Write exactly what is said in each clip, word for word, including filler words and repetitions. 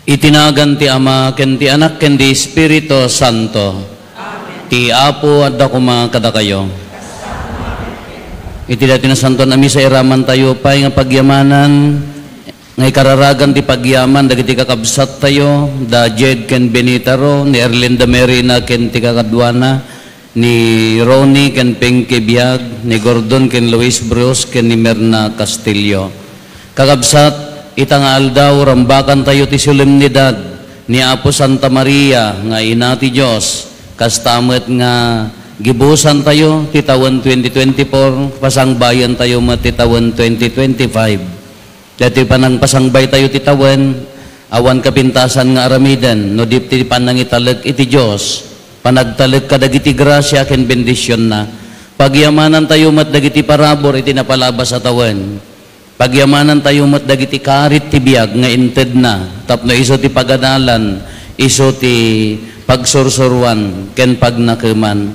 Iti nagan ti Ama, ken ti Anak, ken ti Espiritu Santo. Amen. Ti Apo adda koma kadakayo. Iti daytoy nasantoan a misa, iramantayo pay nga pagyamanan nga ikararagan ti pagyaman dagiti kakabsattayo, da Jed ken Benita Ro, ni Erlinda Merina ken ti kakaduana, ni Ronnie ken Pinky Biag, ni Gordon ken Luis Bruce, ken ni Merna Castillo. Kakabsat, ita nga aldaw, rambakantayo ti solemnidad ni Apo Santa Maria nga Ina ti Dios. Kasta met nga gibusantayo ti tawen twenty twenty-four, pasangbayantayo met ti tawen twenty twenty-five. Daytoy panangpasangbaytayo ti tawen, awan kapintasan nga aramiden no di ti panangitalek iti Dios, panagtalek kadagiti grasia ken bendisionna. Pagyamanantayo met dagiti parabur iti napalabas a tawen. Pagyamanantayo met dagiti karit ti biag nga intedna tapno isu ti pagadalan, isu ti pagsursuroan ken pagnakeman.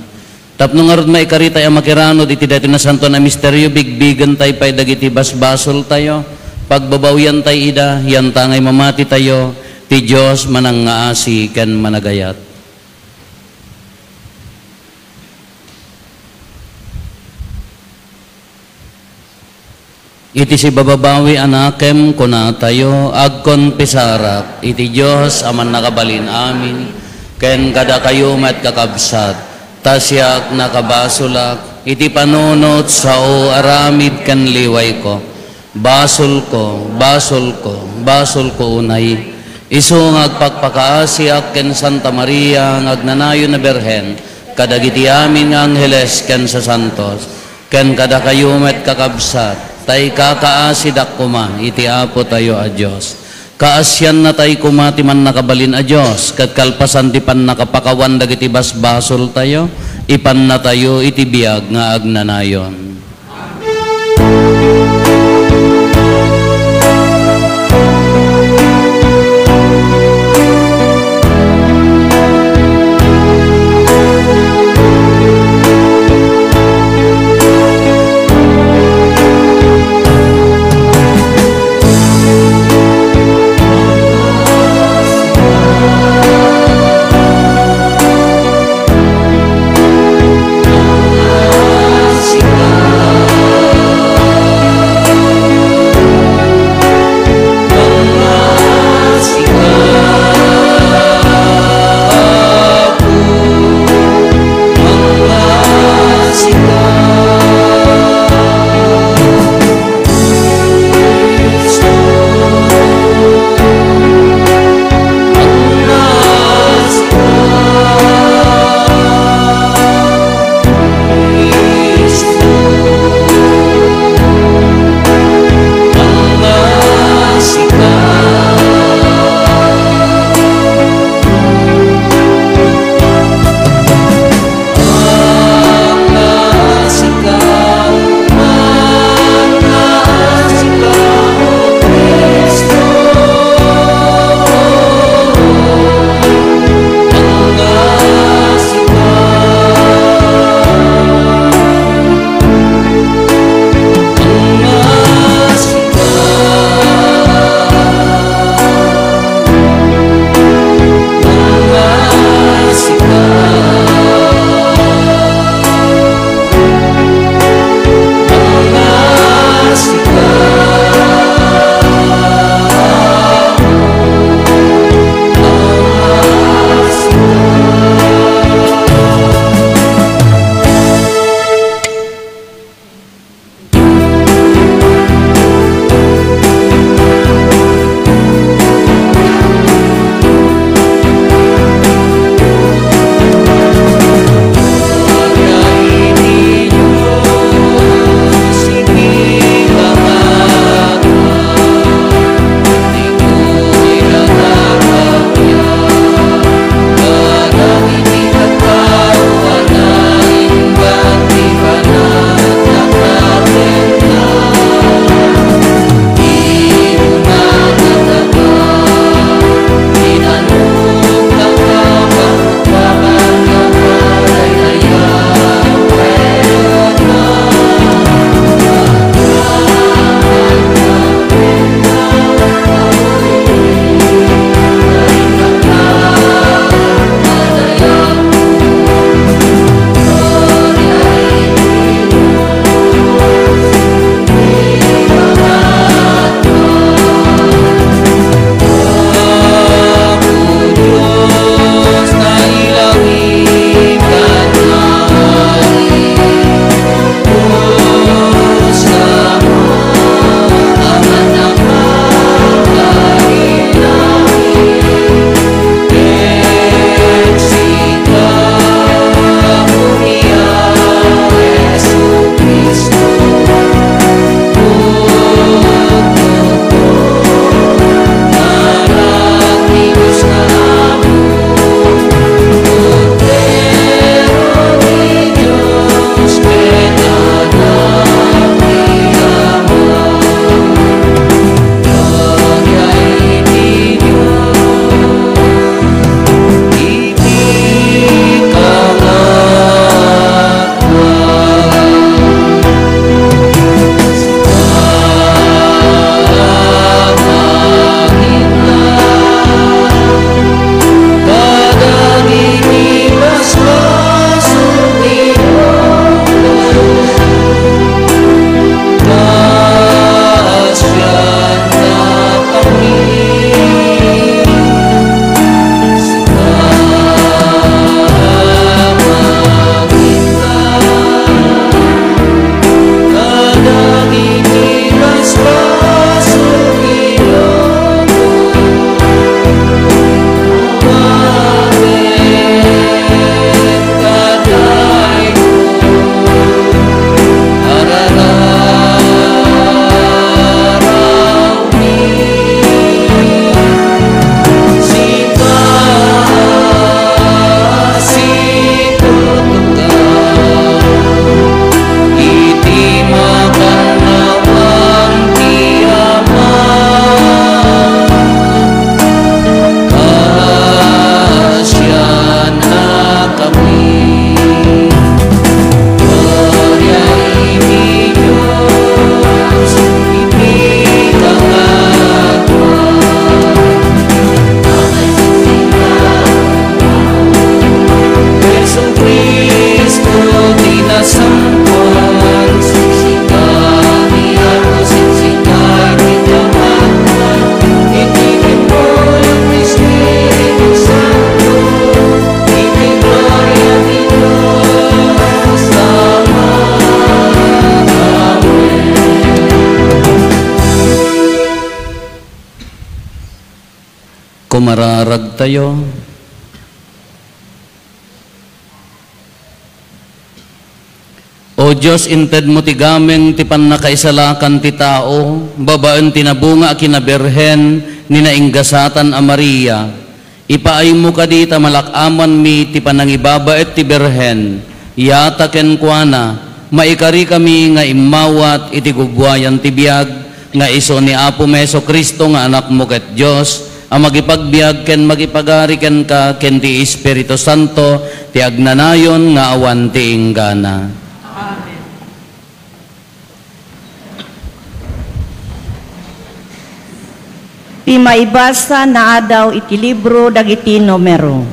Tapno ngarud maikaritay a makiranud iti daytoy nasantoan a misterio, bigbigentay pay dagiti basbasoltayo, pagbabawiantay ida, yanta ngay mamatitayo, ti Dios manangngaasi ken managayat. Iti sibababawi a nakem, kunatayo, agkonpesarak iti Dios a Mannakabalin-amin, ken kadakayo met, kakabsat, ta siak nakabasolak iti panunot, sao, aramid ken liwayko. Basolko, basolko, basolko unay. Isu nga agpakpakaasiak ken Santa Maria nga agnanayon a Birhen, kadagiti amin nga angheles ken sasantos, ken kadakayo met, kakabsat, ta ikakaasidak koma iti Apotayo a Dios. Kaasiannatay koma ti Mannakabalin a Dios, ket kalpasan ti pannakapakawan dagiti basbasoltayo, ipannatayo iti biag nga agnanayon. Pumararagtayo. O Dios, intedmo ti gameng ti pannakaisalakan ti tao babaen ti nabunga a kinabirhen ni nainggasatan a Maria. Ipaaymo kadi ta malak-amanmi ti panangibabaet ti Birhen. Yata kenkuana, maikarikami nga immawat iti gubuayan ti biag, nga isu ni Apomi Jesu-Cristo nga Anakmo ket Dios, a mangipagbiag ken mangipagari kenka ken ti Espiritu Santo, ti agnanayon nga awan ti inggana. Amen. Ti maibasa naadaw iti libro dagiti Numero.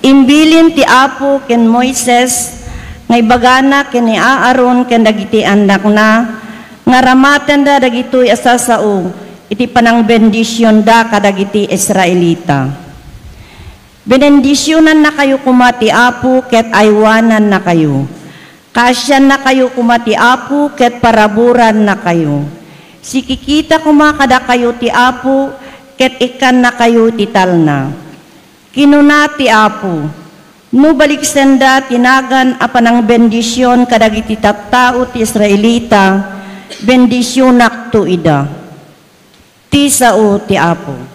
Imbilin ti Apo ken Moises nga ibagana ken ni Aaron ken dagiti annakna nga aramatenda dagitoy a sasao iti panangbendisionda kadagiti Israelita. Benendisionannakayo koma ti Apo ket aywanannakayo. Kaasiannakayo koma ti Apo ket paraburannakayo. Sikikita koma kadakayo ti Apo ket ikkannakayo ti talna. Kinuna ti Apo, "No baliksenda ti nagan a panangbendision kadagiti tattao ti Israelita, bendisionakto ida." Ti sao ti Apo.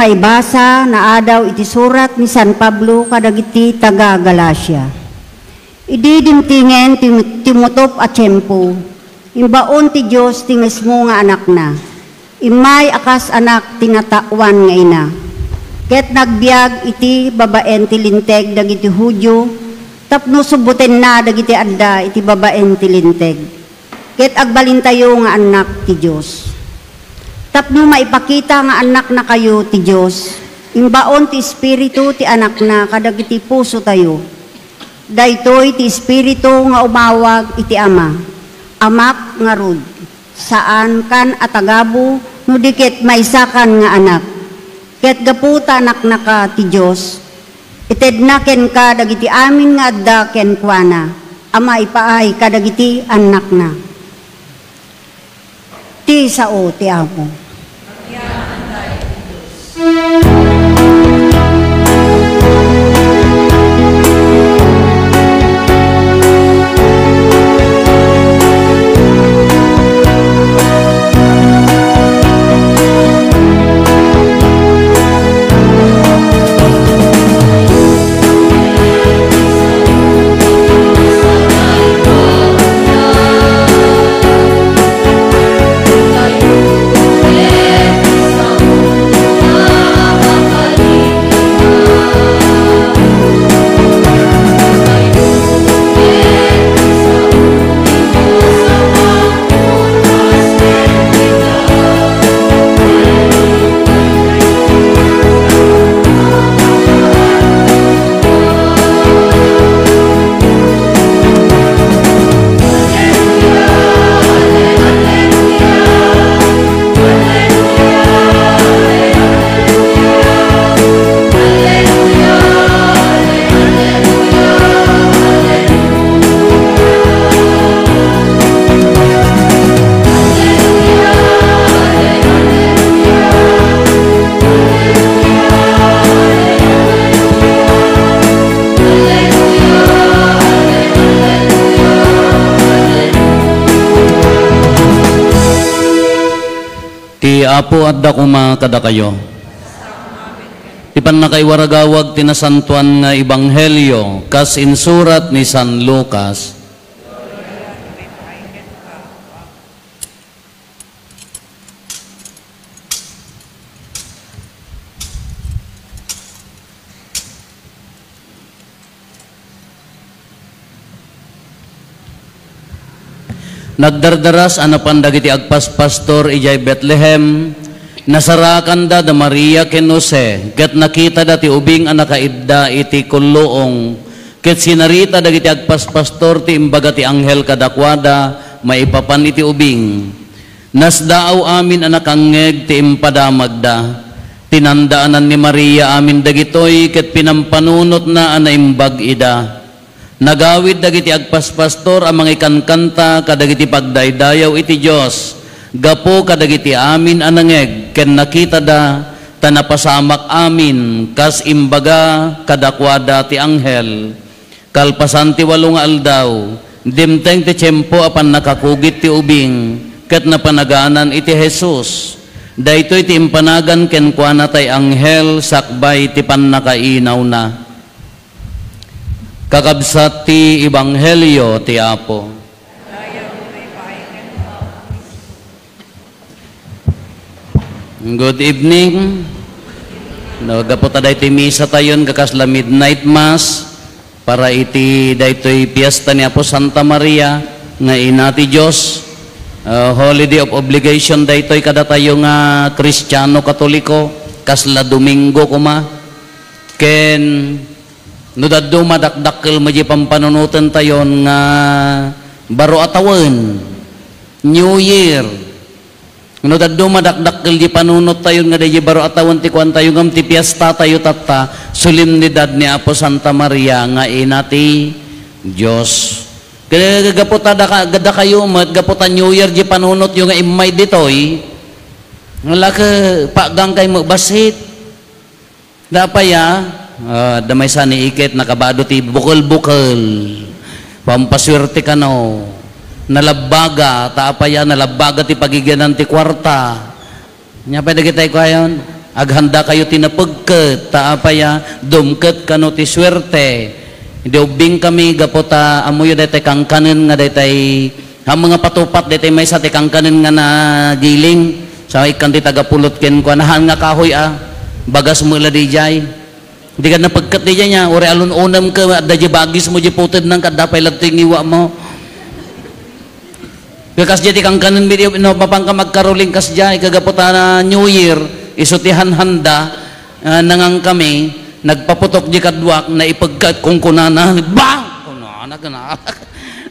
Naibasa naadaw iti surat ni San Pablo kadagiti taga-Galacia. Idi dimtingen ti, ti mutup a tiempo, imbaon ti Dios ti mismo nga Anakna. Immay a kas anak ti natawan nga ina. Ket nagbiag iti babaen ti Linteg dagiti Judio tapno subbotenna dagiti adda iti babaen ti Linteg. Ket agbalintayo nga annak ti Dios. Tapno maipakita nga annaknakayo ti Dios, imbaon ti Espiritu ti Anakna kadagiti pusotayo. Daytoy ti Espiritu nga umawag iti Ama, Amak ngarud, saankan a tagabu no di ket maysakan nga anak. Ket gapu ta anaknaka ti Dios, itedna kenka dagiti amin nga adda kenkuana a maipaay kadagiti annakna. Ti sao ti Apo. Ti Apo adda koma kadakayo. Ti pannakaiwaragawag ti nasantoan nga ebanghelio kas insurat ni San Lucas. Nagdardaras a napan dagiti agpaspastor idiay Betlehem. Nasarakanda da Maria ken Jose, ket nakitada ti ubing a nakaidda iti kulluong. Ket sinarita dagiti agpaspastor ti imbaga ti anghel kadakuada maipapan iti ubing. Nasdaaw amin a nakangngeg ti impadamagda. Tinandaanan ni Maria amin dagitoy ket pinampanunotna a naimbag ida. Nagawid dagiti agpaspastor a mangikankanta kadagiti pagdaydayaw iti Dios gapu kadagiti amin a nangngeg ken nakitada, ta napasamak amin kas imbaga kadakuada ti anghel. Kalpasan ti walo nga aldaw, dimteng ti tiempo a pannakakugit ti ubing, ket napanaganan iti Jesus. Daytoy ti impanagan kenkuana tay anghel sakbay ti pannakainawna. Kakabsat ti ebanghelio ti Apo. Good evening. No, gapu ta daytoy misa tayon nga kasla midnight mass para iti daytoy fiesta ni Apo Santa Maria nga Ina ti Dios. Ah, holiday of obligation daytoy kadatayo nga Kristiano Katoliko, kasla Domingo koma. Ken no dadduma dakdakkel met di pampanunoten tayon nga baro a tawen, New Year. No dadduma dakdakkel di panunottayon nga daydi baro a tawen ti kuantayo ngem ti piestatayo tatta, solemnidad ni Apo Santa Maria nga Ina ti Dios. Ket gapu ta daka-, dakayo met, gapu ta New Year di panunotyo nga immay ditoy, nga la ket pagangkay met bassit. Dapay a, ah, adda maysa ni iket nakabado ti bukel-bukel. Pampasuerte kano. Nalabbaga, ta apay a, nalabbaga ti pagigianan ti kuarta. Nya pay dagitay kuayon, Aghanda kayo ti napegket, ta apay a, dumket kano ti suerte. Idi ubbing kami, gapu ta ammoyo daytay kankanen nga daytay, ha, mga patupat, daytay maysa ti kankanen nga nagiling. Sa ikkan ti tagapulot kenkuana, haan nga kahoy, a, bagas mo la dijay. Di ka napegket dijay niya, uri alun-unem ka, adda di bagis mo, di puted nang kadda pay ladtoy ngiwa mo. Ket kasdiay ti kankanen mi, no, mapanka magkaroling kasdiay, kagapu ta New Year, isu ti hanhanda, ah, nangan kami, nagpaputok di kaduak, naipegket, kunkunana, bang! Kunana, kunana.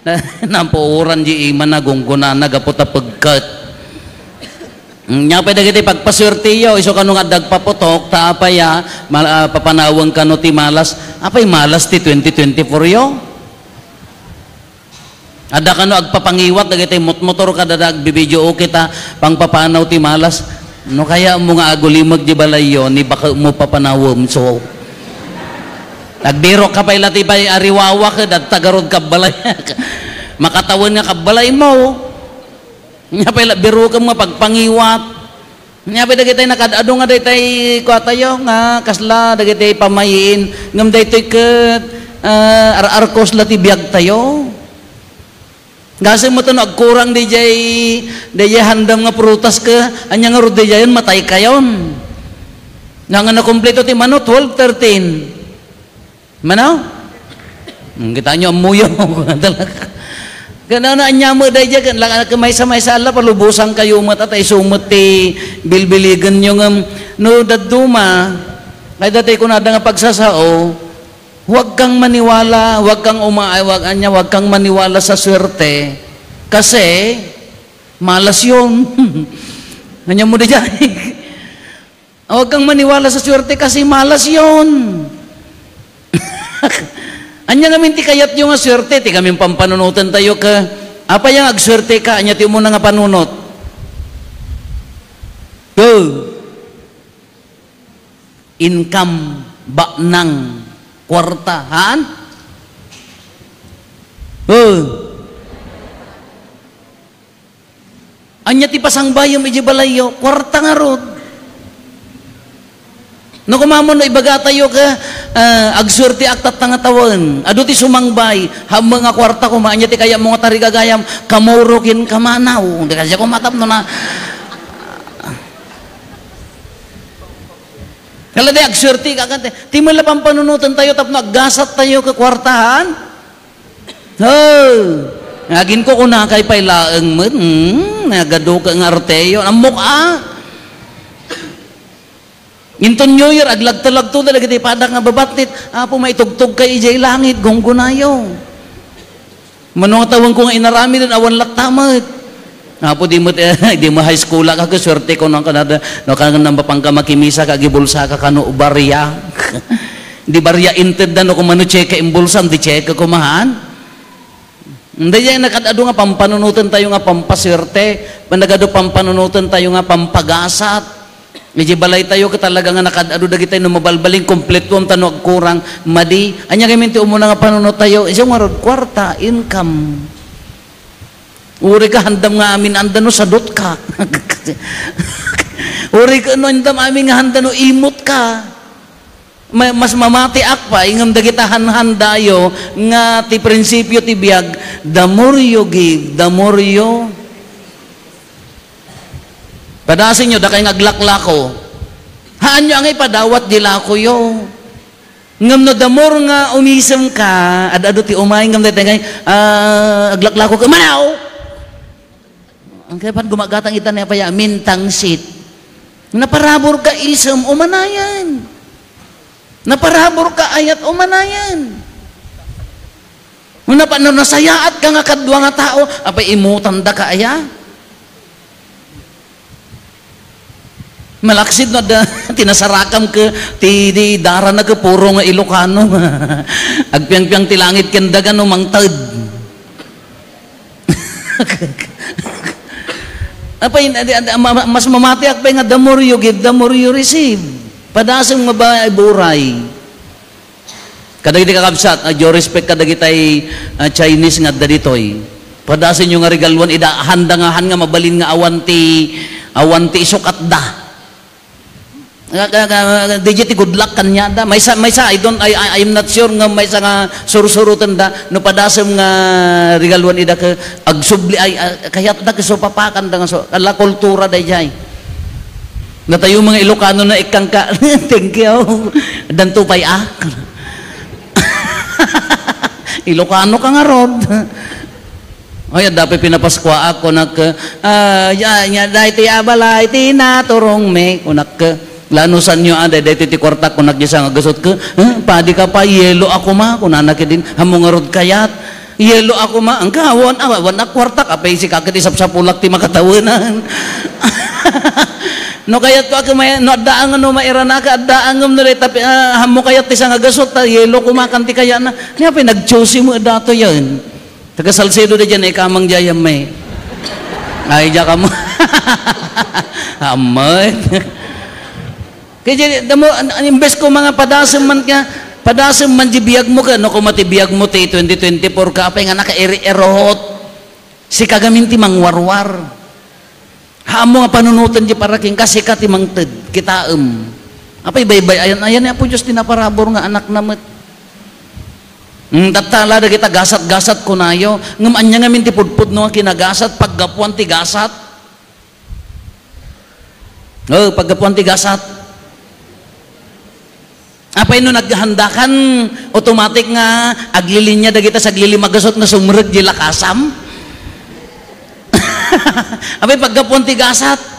Na, napuoran di imana, gunggunana, gapu ta pegket. Mm, nya pay dagiti pagpasuertiyo, isu kano nga adda agpaputok, ta apay a, mal-, ah, papanawen kano ti malas. Apay malas ti twenty twenty-four yo? Adda kano agpapangiwat dagiti motmotor kada da agbibidio, okay ta pangpapanaw ti malas. No kaya mo nga agulimek di balayyo, ni baka mo papanawem, so. Nagbirok ka pay la ti pay ariwawa ka, dagta garud kabbalay. Makatawen nga kabbalay mo. Nya pay la, birukem nga pagpangiwat. Nya pay dagitay nakad-adu nga daytay kuatayo nga kasla dagitay pamayiin. Ngem daytoy ket, ah, ar-arkos la ti biagtayo. Gasem met no agkurang dijay, dijay handam nga prutas ke, anya ngarud dijayen matay kayon. Nga, nga nakumpleto ti mano, twelve, thirteen. Mano? Hmm, kita nyo, ammuyo. Kanana, anya mo, daydiay, kan, la-, maysa-maysa, ala, palubosan kayo met, at isu met ti bilbiligen nyo ngem, no, dadduma, kay dati kunada nga pagsasao, huwag kang maniwala, huwag kang uma-, ay, huwag, anya, huwag kang maniwala sa swerte, kasi, malas yun. Anya mo, daydiay? Huwag kang maniwala sa swerte kasi malas yon. Anya ngamin ti kayatyo nga swerte? Ti ngamin pampanunoten tayo ka, apay nga agswerte ka, anya ti umuna nga panunot? Go! Income, baknang, kwarta, haan? Go! Anya ti pasangbayem iti balayyo? Kuarta ngarud. No, koma mo no ibagatayo ka, ah, agsuerteak tatta nga tawen. Adu ti sumangbay, hammo nga kuarta koma, anya ti kayatmo nga tarigagayam, kamuro ken kamanaw. Di kasiak koma tapno na. Kala di agsuerte ka, kan-, ti mala pampanunoten tayo tapno aggasat tayo ka kuartahan. Hoy! Agin ko kunakay pay laeng met. Hmm, nagadu ka nga arteyo. Ammok a. Inton New Year, aglagto-lagto da dagiti padak nga babattit. Apo, maitugtog kay idiay langit, gunggunayo. Mano nga tawen ko nga inaramiden, awan latta met. Apo, di met, di mo high school ka, suerte ko nang kanada, no, kanang mapangka makimisa ka, agibulsa ka, kano, barya. Di barya inted da, no, kung mano cheque imbulsam, di cheque kumahan. Daydiay nakad-adu nga pampanunoten tayo nga pampasuerte, nagadu pampanunoten tayo nga pampagasat. Iti balay tayo, ket talaga nga nakad-adu dagitay no mabalbalin, kompletuam ta no agkurang, madi. Anya ngamin ti umuna nga panunot tayo, isu ngarud, kuarta, income. Uri ka handam nga amin anda no sadot ka. Uri ka no handam amin nga handa no imot ka. Ma-, mas mamatiak pay ngem dagita hanhandayo nga ti prinsipio ti biag, the more you give, the more you. Padasenyo, dakay nga aglaklako. Haanyo angay padawat di lakoyo. Ngem no the more nga umisem ka, ad-adu ti umay, ngem daytoy ngay, ah, aglaklako ka, manaw! Ang kaya pan gumagatang ita na paya, mintangsit. Naparabor ka isem, umanayan. Naparabor ka ayat, umanayan. Napa-, no nasayaat ka nga kadua nga tao, apay imutan da ka aya? Malaksid no adda tinasarakam ke ti, di darana ke puro nga Ilocano. Agpiangpiang ti langit ken daga no mangted. Apay, adi, adi, ma-, ma-, mas mamatiak pay nga the more you give, the more you receive. Padasem nga ba, buray. Kadagiti kakabsat, ah, due respect kadagitay, ah, Chinese nga adda ditoy. Padasenyo nga regaluan, ida, handa nga han nga mabalin nga awan ti, awan ti isukatda. Nga, nga, nga, nga, di ti good luck kaniada. Maysa, maysa, I don't, I, I, I'm not sure nga maysa nga sursurotenda. No padasem nga regaluan ida ket agsubli, ay, ah, kayatda ket supapakanda nga su-, ala kultura daydiay. Datayo mga Ilocano na ikkan ka, "Thank you. Danto pay, ah." Ilocano ka ngarud. Ay, adda pay pinapaskuaak, kunak, ah, ya, ya, daytoy a balay ti naturongmi, kunak, lanusanyo, ah, day, daytoy ti kuartak, kunak, di sa nga gasut ka, "Eh, padi ka pa, yelo ako ma," kunana kadin, "Ammo ngarud kayat, yelo ako ma, ang kawan, awan, awan, a kuartak, apay, sika ket isapsapulak ti makatawenan." No kayat ko, ako may, no, addaang, no, mairanaka, addaang, no, dayta, ah, ammo kayat ti sa nga gasut, ta, yelo ko ma, kanti kaya na, niya pay, nagtsusi mo, dato yan. Taga Salcedo da dyan, eh, kamang jayam, eh. Ay, diya ka mo. Amay. Kaya dyan, damo, an-, an-, imbes ko mga padasem man ka, padasem man di biag mo ka, no, kung mati biag mo ti twenty twenty-four ka, apay nga nakairi-erot. Sika gamin ti mangwarwar. Haammo nga panunoten di paraking, kas sika ti mangted, kitaem. Apay baybay-ayan, ayan ni Apo Dios ti naparabur nga anakna met. Mm, tattala dagita gasat-gasat kunayo, ngem ania ngamin ti pudpudno nga kinagasat, paggapuan ti gasat? Oh, paggapuan ti gasat. Apay no naghandakan, automatic nga aglilinya dagita saglilimagasot nga sumrek di lakasam? Apay paggapuan ti gasat.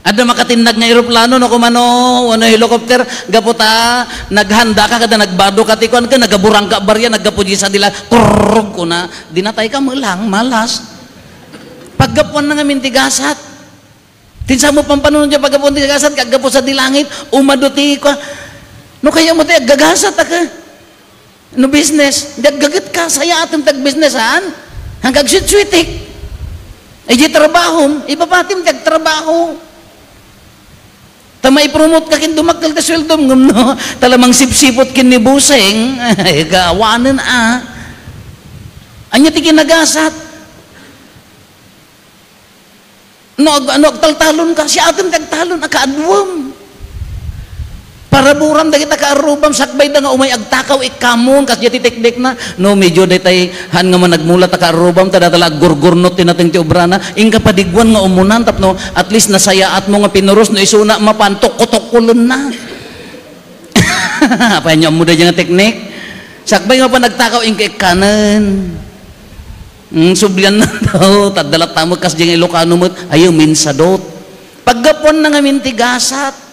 Adda makatinnag nga eroplano no kumano, wenno helicopter, gapu ta naghanda ka kada nagbado ka ti kuan ka, nagaburang ka barya, naggapu di sa dila, kurrug kuna, dinatay ka melang, malas. Paggapuan na ngamin ti gasat. Ti insaanmo pampanunoten ti paggapuan ti gasat, kaggapu sa di langit, umadu ti kua. No kayatmo ti aggagasat, aka? No business, di aggaget ka, sayaatem ti agbusiness, haan? Hanggang agsuitsuitik. Idiay trabahom, ibabatim ti agtrabaho. Ta maipromote ka ken dumakkel ti sueldom, ngem no, ta la mangsipsipot ken ni Buseng, ay, gawanen, a. Ania ti kinagasat? No ag-, no agtaltalon ka, siatem ti agtalon a kaaduem. Paraburam dagita kaarrubam, sakbayda nga umay agtakaw ikkamon, kasdiay ti teknikna. No, medyo daytay haan nga managmula ta kaarrubam, ta data la aggurgurnot ti nateng ti obrana. Inka padiguan nga umunan, tapno at least nasayaatmo nga pinuros, no isuna mapan, tukko-tukkolenna. Apay, ania ammo daydiay nga teknik? Sakbay nga pa nagtakaw, inka ikkanen. Mm, sublian na tao, taddalat tamo, kasdiay nga Ilocano met, ayo, minsadot. Paggapuan na ngamin ti gasat.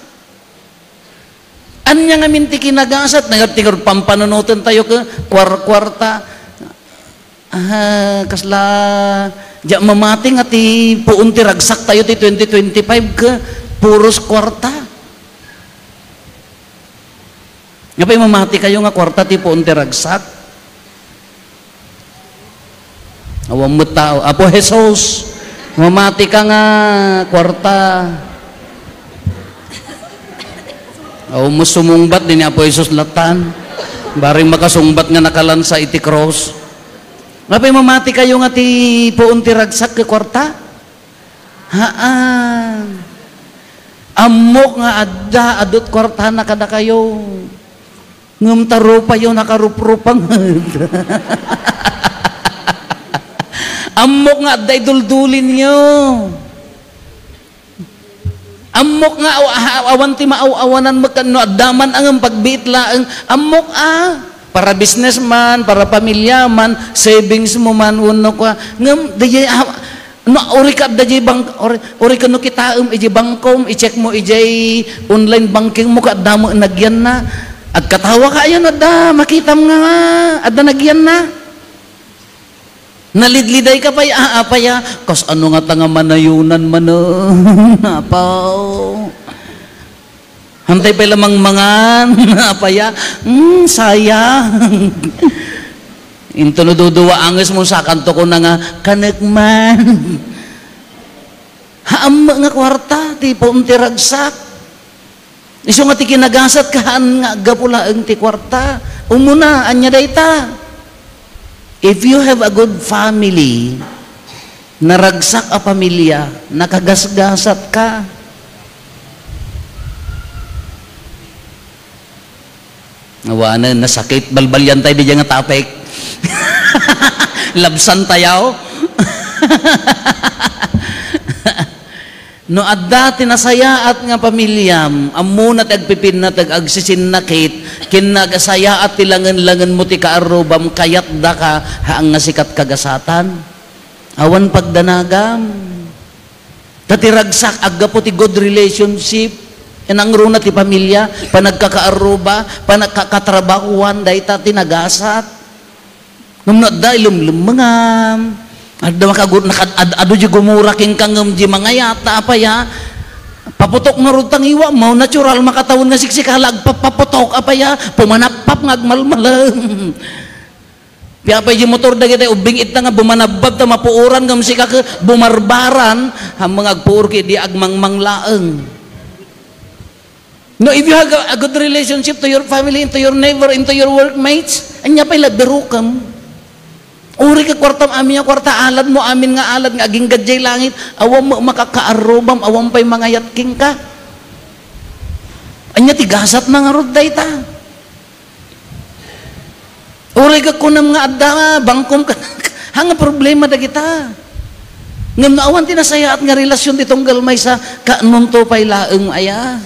Ania ngamin ti kinagasat, nga ti pampanunoten tayo ka, kuar-, kuarta. Ah, kasla, diak mamati nga ti puon ti ragsak tayo ti twenty twenty-five ka, puros kuarta. Apay mamati kayo nga kuarta ti puon ti ragsak? Awan met tao. Apo Jesus, mamati ka nga kuarta. Awan met sumungbat, di ni Apo Jesus latan. Bareng makasungbat nga nakalansa iti cross. Apay mamati kayo nga ti puon ti ragsak ket kuarta? Haan. Ammok nga adda, adut kuartana kadakayo. Ngem ta rupayo nakaruprupang. Ammok nga adda iduldulinyo. Ammok nga aw-, aw-, awan ti maaw-awanan met ken no adda man a ngem pagbiit laeng. Ammok a, para business man, para pamilya man, savings mo man, wenno kua. Ngem, daydiay, ah, no, uri ka adda jay bank, uri, uri ka no kitaem, ijay bangkom, i-check mo, ijay online banking mo, ka adda mo nagyan na. Agkatawa ka, ayan, adda, makitam nga, adda nagyan na. Nalidliday ka pay, ah, apay, ah. Kas ano nga ta nga manayunan man, ah. Apaw. Hantay pay lamang mangan, apay, ah. Mm, sayang. Into no duduwa anges mo, sakanto ko na nga, kanek man. Haam nga kuarta, ti puon ti ragsak. Isu nga ti kinagasat kaan nga aggapu laeng ti kuarta. Umuna, ania dayta? If you have a good family, naragsak a pamilya, nakagasgasat ka. Awanen, nasakit. Balbalian tayo di nga topic. Labsan tayo. No adda ti nasayaat nga pamilyam, ammona ti agpipinnateg, agsisinnakit, ken nagasayaat ti langen-langenmo ti kaarrubam, kayatdaka, haan nga sika ti kagasatan. Awan pagdanagam. Ta ti ragsak, aggapu ti good relationship, inangruna ti pamilya, panagkakaarruba, panagkakatrabahuan, dayta ti nagasat. Ngem no adda ilumlemmengam, adda makagu-, nakad-, ad-, adu di gumura kenka ngem di mangayat, ta apay a? Paputok ngarud ta ngiwam, natural makatawen nga siksika la agpapaputok, apay a? Pumanappap nga agmalmalem. Ti apay di motor dagiti ubbing itta nga bumanabbab ta mapuoran ngem sika ket bumarbaran, ammom nga agpuor ket di agmangmang laeng. No, if you have a, a good relationship to your family and to your neighbor and to your workmates, ania pay la, birokem. Uray ket kuartam, amin nga kuarta, aladmo amin nga alad nga agingga idiay langit, awan met makakaarrubam, awan pay mangayat kenka. Ania ti gasatna ngarud dayta? Uray ket kunam nga adda bangkom ket, ha nga problema dagita. Ngem no awan ti nasayaat nga relasyon ti tunggal maysa, kaanonto pay laeng aya?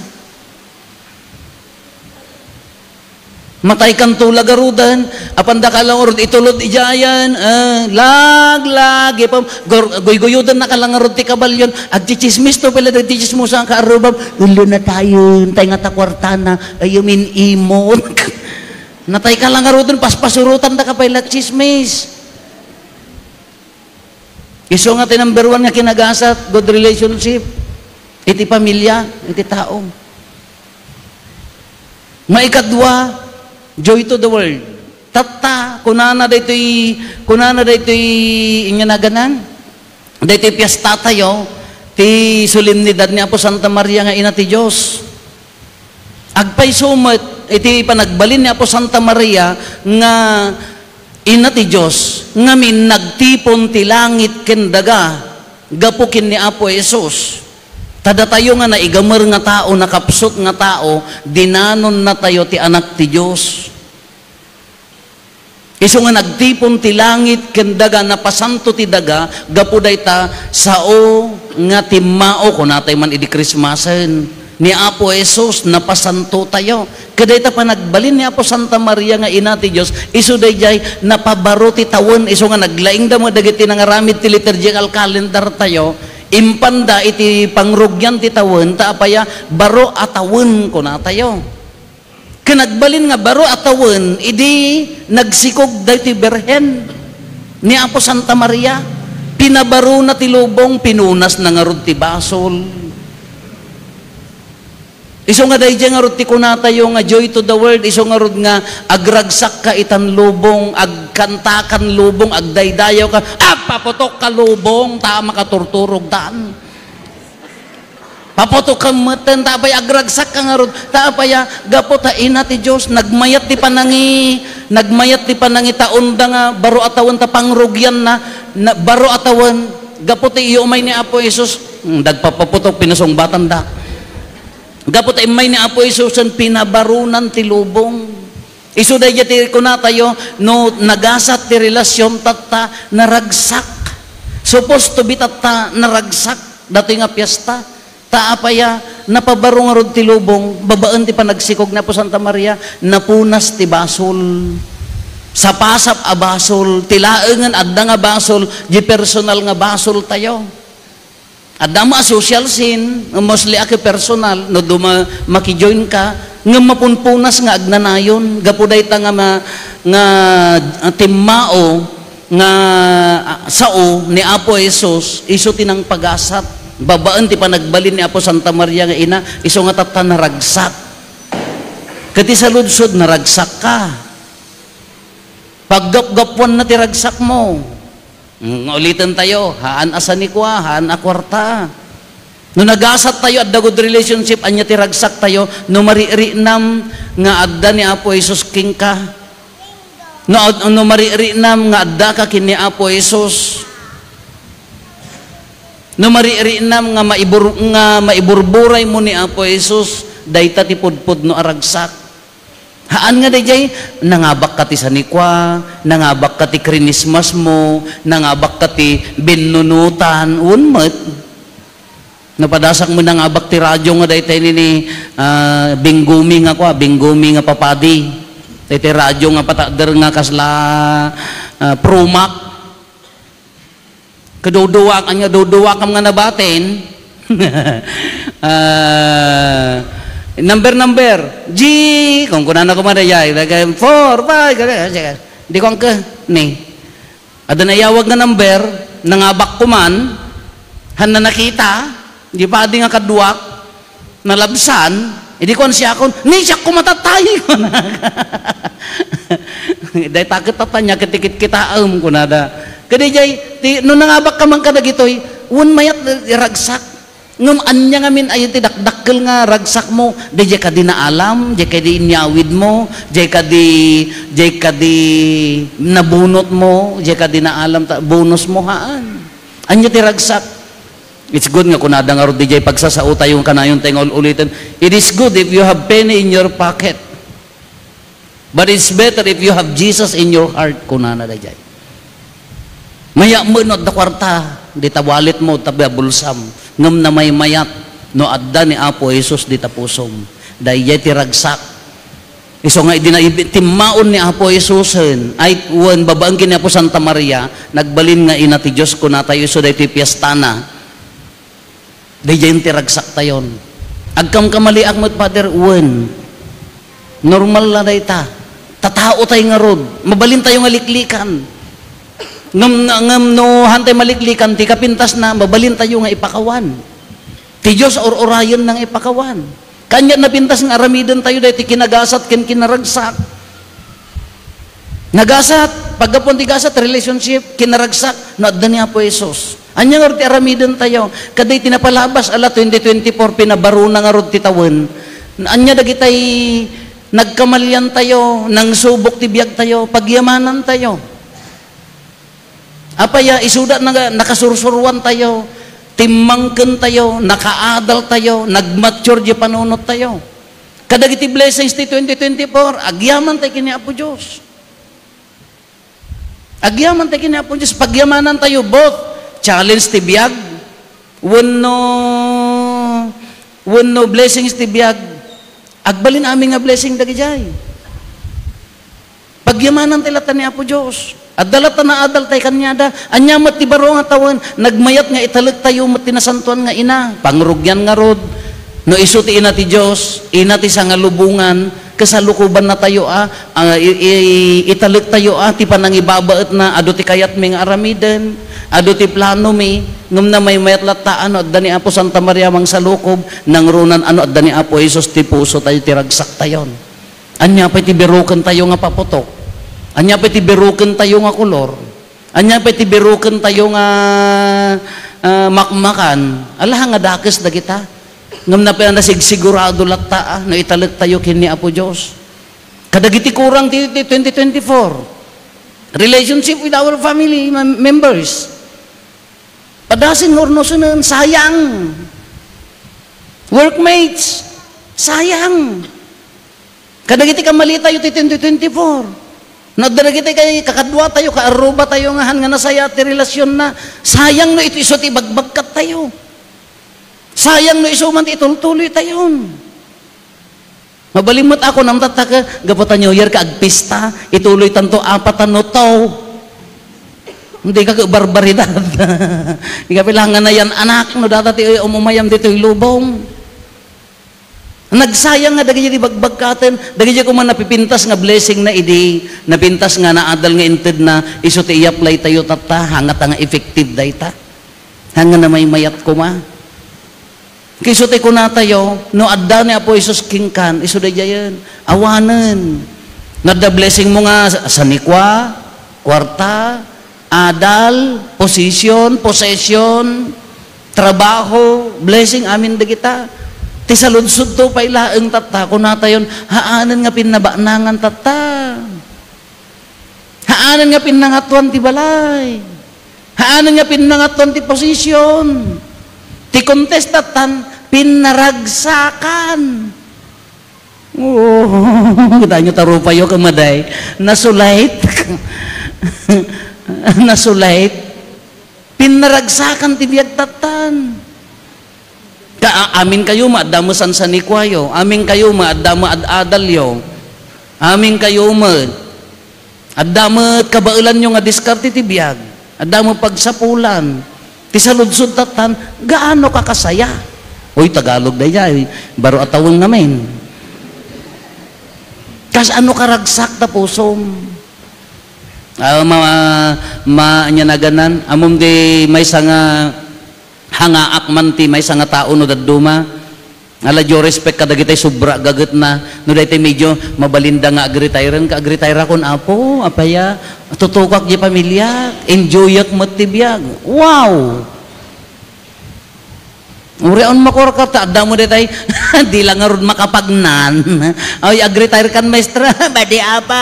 Mataykanto la garuden, apanda ka la ngarud itulod idiayen, eh, lag, lag, ipam-, gur-, guyguyodennaka la ngarud ti kabalyon, agtsitsismis to pay la dagiti tsismosan nga kaarrubam, ulo na tayo, tay nga ta kuartana, ay, umin-imot. Natayka la ngaruden, paspasurotandaka pay la tsismis. Isu nga ti number one nga kinagasat, good relationship iti pamilya, iti tao. Maikadua, joy to the world. Tatta, kunana daytoy, kunana daytoy, inya naganan, daytoy piesta tayo, ti solemnidad ni Apo Santa Maria nga Ina ti Dios. Agpayso met iti panagbalin ni Apo Santa Maria nga Ina ti Dios, ngamin nagtipon ti langit ken daga gapu ken ni Apo Jesus. Ta datayo nga naigamer nga tao, nakapsut nga tao, dinanonnatayo ti Anak ti Dios. Isu nga nagtipon ti langit ken daga, napasanto ti daga, gapu dayta, sao nga timmao, kunatay man idi Krismasen, ni Apo Jesus, napasantotayo. Ket dayta panagbalin ni Apo Santa Maria nga Ina ti Dios, isu daydiay napabaro ti tawen, isu nga naglaingda met dagiti nangaramid ti liturgical calendar tayo, impanda iti pangrugian ti tawen, ta apay a, baro a tawen, kunatayo. Ken agbalin nga baro a tawen idi nagsikog daytoy Birhen ni Apo Santa Maria. Pinabarona ti lubong, pinunasna ngarud ti basol. Isu nga daydiay ngarud ti kunatayo nga joy to the world, isu ngarud nga agragsakka itan lubong, agkantakan lubong, agdaydayawka, agpaputokka lubong, ta makaturturogtan. Paputokem metten, ta apay agragsakka ngarud, ta apay a, gapu ta Ina ti Dios, nagmayat ti panangi-, nagmayat ti panangitaonda nga baro a tawen ta pangrugianna, na, baro a tawen, gapu ti iyo umay ni Apo Jesus, hmm, dagpapaputok, pinasungbatanda. Gapu ta immay ni Apo Jesus, pinabaronan ti lubong. Isu daydiay ti kunatayo, no nagasat ti relasyon tatta, naragsak. Supposed to be tatta, naragsak. Datoy nga piesta. Ta apay a, napabaro ngarud ti lubong, babaen ti panagsikog ni Apo Santa Maria, napunas ti basol. Sapasap a basol, ti laengen adda nga basol, di personal nga basol tayo. Adda met a social sin, mostly a ket personal, no duma-, makijoin ka, ngem mapunpunas nga agnanayon, gapu dayta nga ma-, nga, ah, timmao, nga, ah, sao ni Apo Jesus, isu ti nangpagasat, babaen ti panagbalin ni Apo Santa Maria nga Ina, isu nga tatta naragsak. Ket ti saludsod, naragsak ka. Paggapgapuanna ti ragsakmo. Mm, uliten tayo, haan a sanikua, haan a kuarta. No nagasat tayo, adda good relationship, ania ti ragsak tayo? No maririinam nga adda ni Apo Jesus kenka. No, no maririinam nga adda ka ken ni Apo Jesus. No maririinam nga maibur-, nga maiburburay mo ni Apo Jesus, dayta ti pudpudno a ragsak. Haan nga dayjay, nangabakka ti sanikua, nangabakka ti krinismasmo, nangabakka ti binnunutan, wen met. Napadasakmo nangabak ti radio nga daytay nini, ah, Binggomi nga kua, Binggomi nga papadi. Daytay radio nga patakder nga kasla, ah, Promax. Kaduduwak, anya duduwakam nga nabatin. Ah, number, number. G, kung kunana ko man, ay, ay, four, five, kaya, kaya, kaya. Di ko ang ke, ni. Ada nayawag nga number, nangabak ko man, han na nakita, di pa di nga kaduak, nalabsan, idi kuan siya akon, "Ni, siak kumatatay," kuna. Dayta ket tatanya, ket ti kitkitaem, kunada. Kadi jay, ti, no nangabak ka man kadagitoy, wen mayat iragsak. Ngem ania ngamin ayan ti dakdakkel nga ragsakmo? Dayjay kadi naalam, dayjay kadi inyawidmo, dayjay kadi, dayjay kadi nabunotmo, dayjay kadi naalam ta, bonusmo, haan. Ania ti ragsak? It's good nga kunada ngarud dayjay pagsasao tayo nga kanayon tayo nga ul-uliten. It is good if you have penny in your pocket. But it's better if you have Jesus in your heart, kunana dayjay. Mayat met no adda kuarta, dita walletmo, tabi a bulsam. Ngem namaymayat no adda ni Apo Jesus dita pusom. Dayjay ti ragsak. Isu nga idi na ibi-, timmaon ni Apo Jesusen, ay, wen, babaen ken ni Apo Santa Maria, nagbalin nga ina ti Dios, kunatayo isu daytoy piestana. Dayjay ti ragsaktayon. Agkamkamaliak met, Father, wen. Normal la dayta. Tatao tay ngarud. Mabalin tayo nga liklikan. Ngem, ngem no haan tay maliklikan, ti kapintasna, mabalin tayo nga ipakawan. Ti Dios, ur-urayenna nga ipakawan. Kaniat napintas nga aramiden tayo daytoy kinagasat ken kinaragsak. Nagasat, paggapuan ti gasat, relationship, kinaragsak, no adda ni Apo Jesus. Ania ngarud ti aramiden tayo? Kaday ti napalabas, ala, twenty twenty-four, pinabaruna ngarud ti tawen. Ania dagitay nagkamalian tayo, nangsubok ti biag tayo, pagyamanan tayo. Apay a, isuda nga nakasursuruan tayo, timmangken tayo, nakaadal tayo, nagmature di panunot tayo. Kadagiti blessings ti twenty twenty-four, agyaman tayo ken ni Apo Dios. Agyaman tayo ken ni Apo Dios, pagyamanan tayo both challenge ti biag, wenno, wenno blessings ti biag, agbalin amin nga blessing dagijay. Pagyamanan tayo latta ni Apo Dios. Adda latta naadal tayo kaniada. Ania met ti baro nga tawen, nagmayat nga italek tayo met ti nasantoan nga ina. Pangrugian ngarud, no isu ti ina ti Dios, ina ti sangalubongan, kasalukobanna tayo a, a, i-, i-, italek tayo a, ti panangibabaetna, adu ti kayatmi nga aramiden, adu ti planomi, ngem namaymayat latta a no adda ni Apo Santa Maria mangsalukob, nangrunan a no adda ni Apo Jesus ti puso tayo, ti ragsak tayon. Ania pay ti biroken tayo nga paputok? Ania pay ti biroken tayo nga kolor? Ania pay ti biroken tayo nga, ah, makmakan? Ala nga dakes dagita. Ngem napay a nasigsigurado latta, ah, no italek tayo ken ni Apo Dios. Kadagiti kurang ti, ti twenty twenty-four. Relationship with our family mem-, members. Padasen nga urnosenen, sayang. Workmates, sayang. Kadagiti kamali tayo ti twenty twenty-four. No adda dagiti kay kakadua tayo, kaarruba tayo nga han nga nasaya ti relasionna, sayang no iti isu ti ibagbagkat tayo. Sayang no isu man ti itultuloy tayon. Mabalin met a kunam tatta ket, gapu ta New Year ket agpista, ituloy tanto apat a no tao. Dika ket barbaridad. Dika pila nga nayan-anak no data ti um-, umayam ditoy lubong. Nagsayang nga dagiti bagbagkaten, dagiti koma napipintas nga blessing na idi, napintas nga naadal nga intedna, isu ti i-apply tayo tatta, hangata nga effective dayta. Hanga namaymayat koma. Ket isu ti kunatayo, no adda ni Apo Jesus kenkan, isu daydiayen, awanen. No adda blessing mo nga sa-, sanikua, kuarta, adal, position, possession, trabaho, blessing, amin dagita. Ti saludsodto pay laeng tatta, kunatayon, haanen nga pinnabaknangan tatta. Haanen nga pinnangatoan ti balay. Haanen nga pinnangatoan ti posisyon. Ti kontestatan, pinnaragsakan. Oo, kita nyo, tarupayo, kamaday. Nasulait. Nasulait. Pinnaragsakan ti biag tattan. Ka, a-, amin kayo, maadda mo sansanikuayo. Amin kayo, maadda mo ad-adalyo. Amin kayo, ma-, Adda met kabaelanyo nga diskarte ti biag. Adda met pagsapulan. Ti saludsod tattan, gaano ka kasaya? Uy, Tagalog daydiay, baro a tawen ngamin. Kasano ka ragsak ta pusom? Ah, ma-, ma-, ania naganan? Ammom di maysa nga hangaak man ti maysa nga tao no dadduma. Ala, due respect kadagitay sobra gagetna. No daytoy medyo mabalinda nga agretire-en ka, agretire-akon, Apo, apaya, tutukak di pamilya, enjoyak met ti biag. Wow! Uriaon makurka ta, adda mo daytay, di la ngarud makapagnan. Ay, agretire kan, maestra, badi, Apo,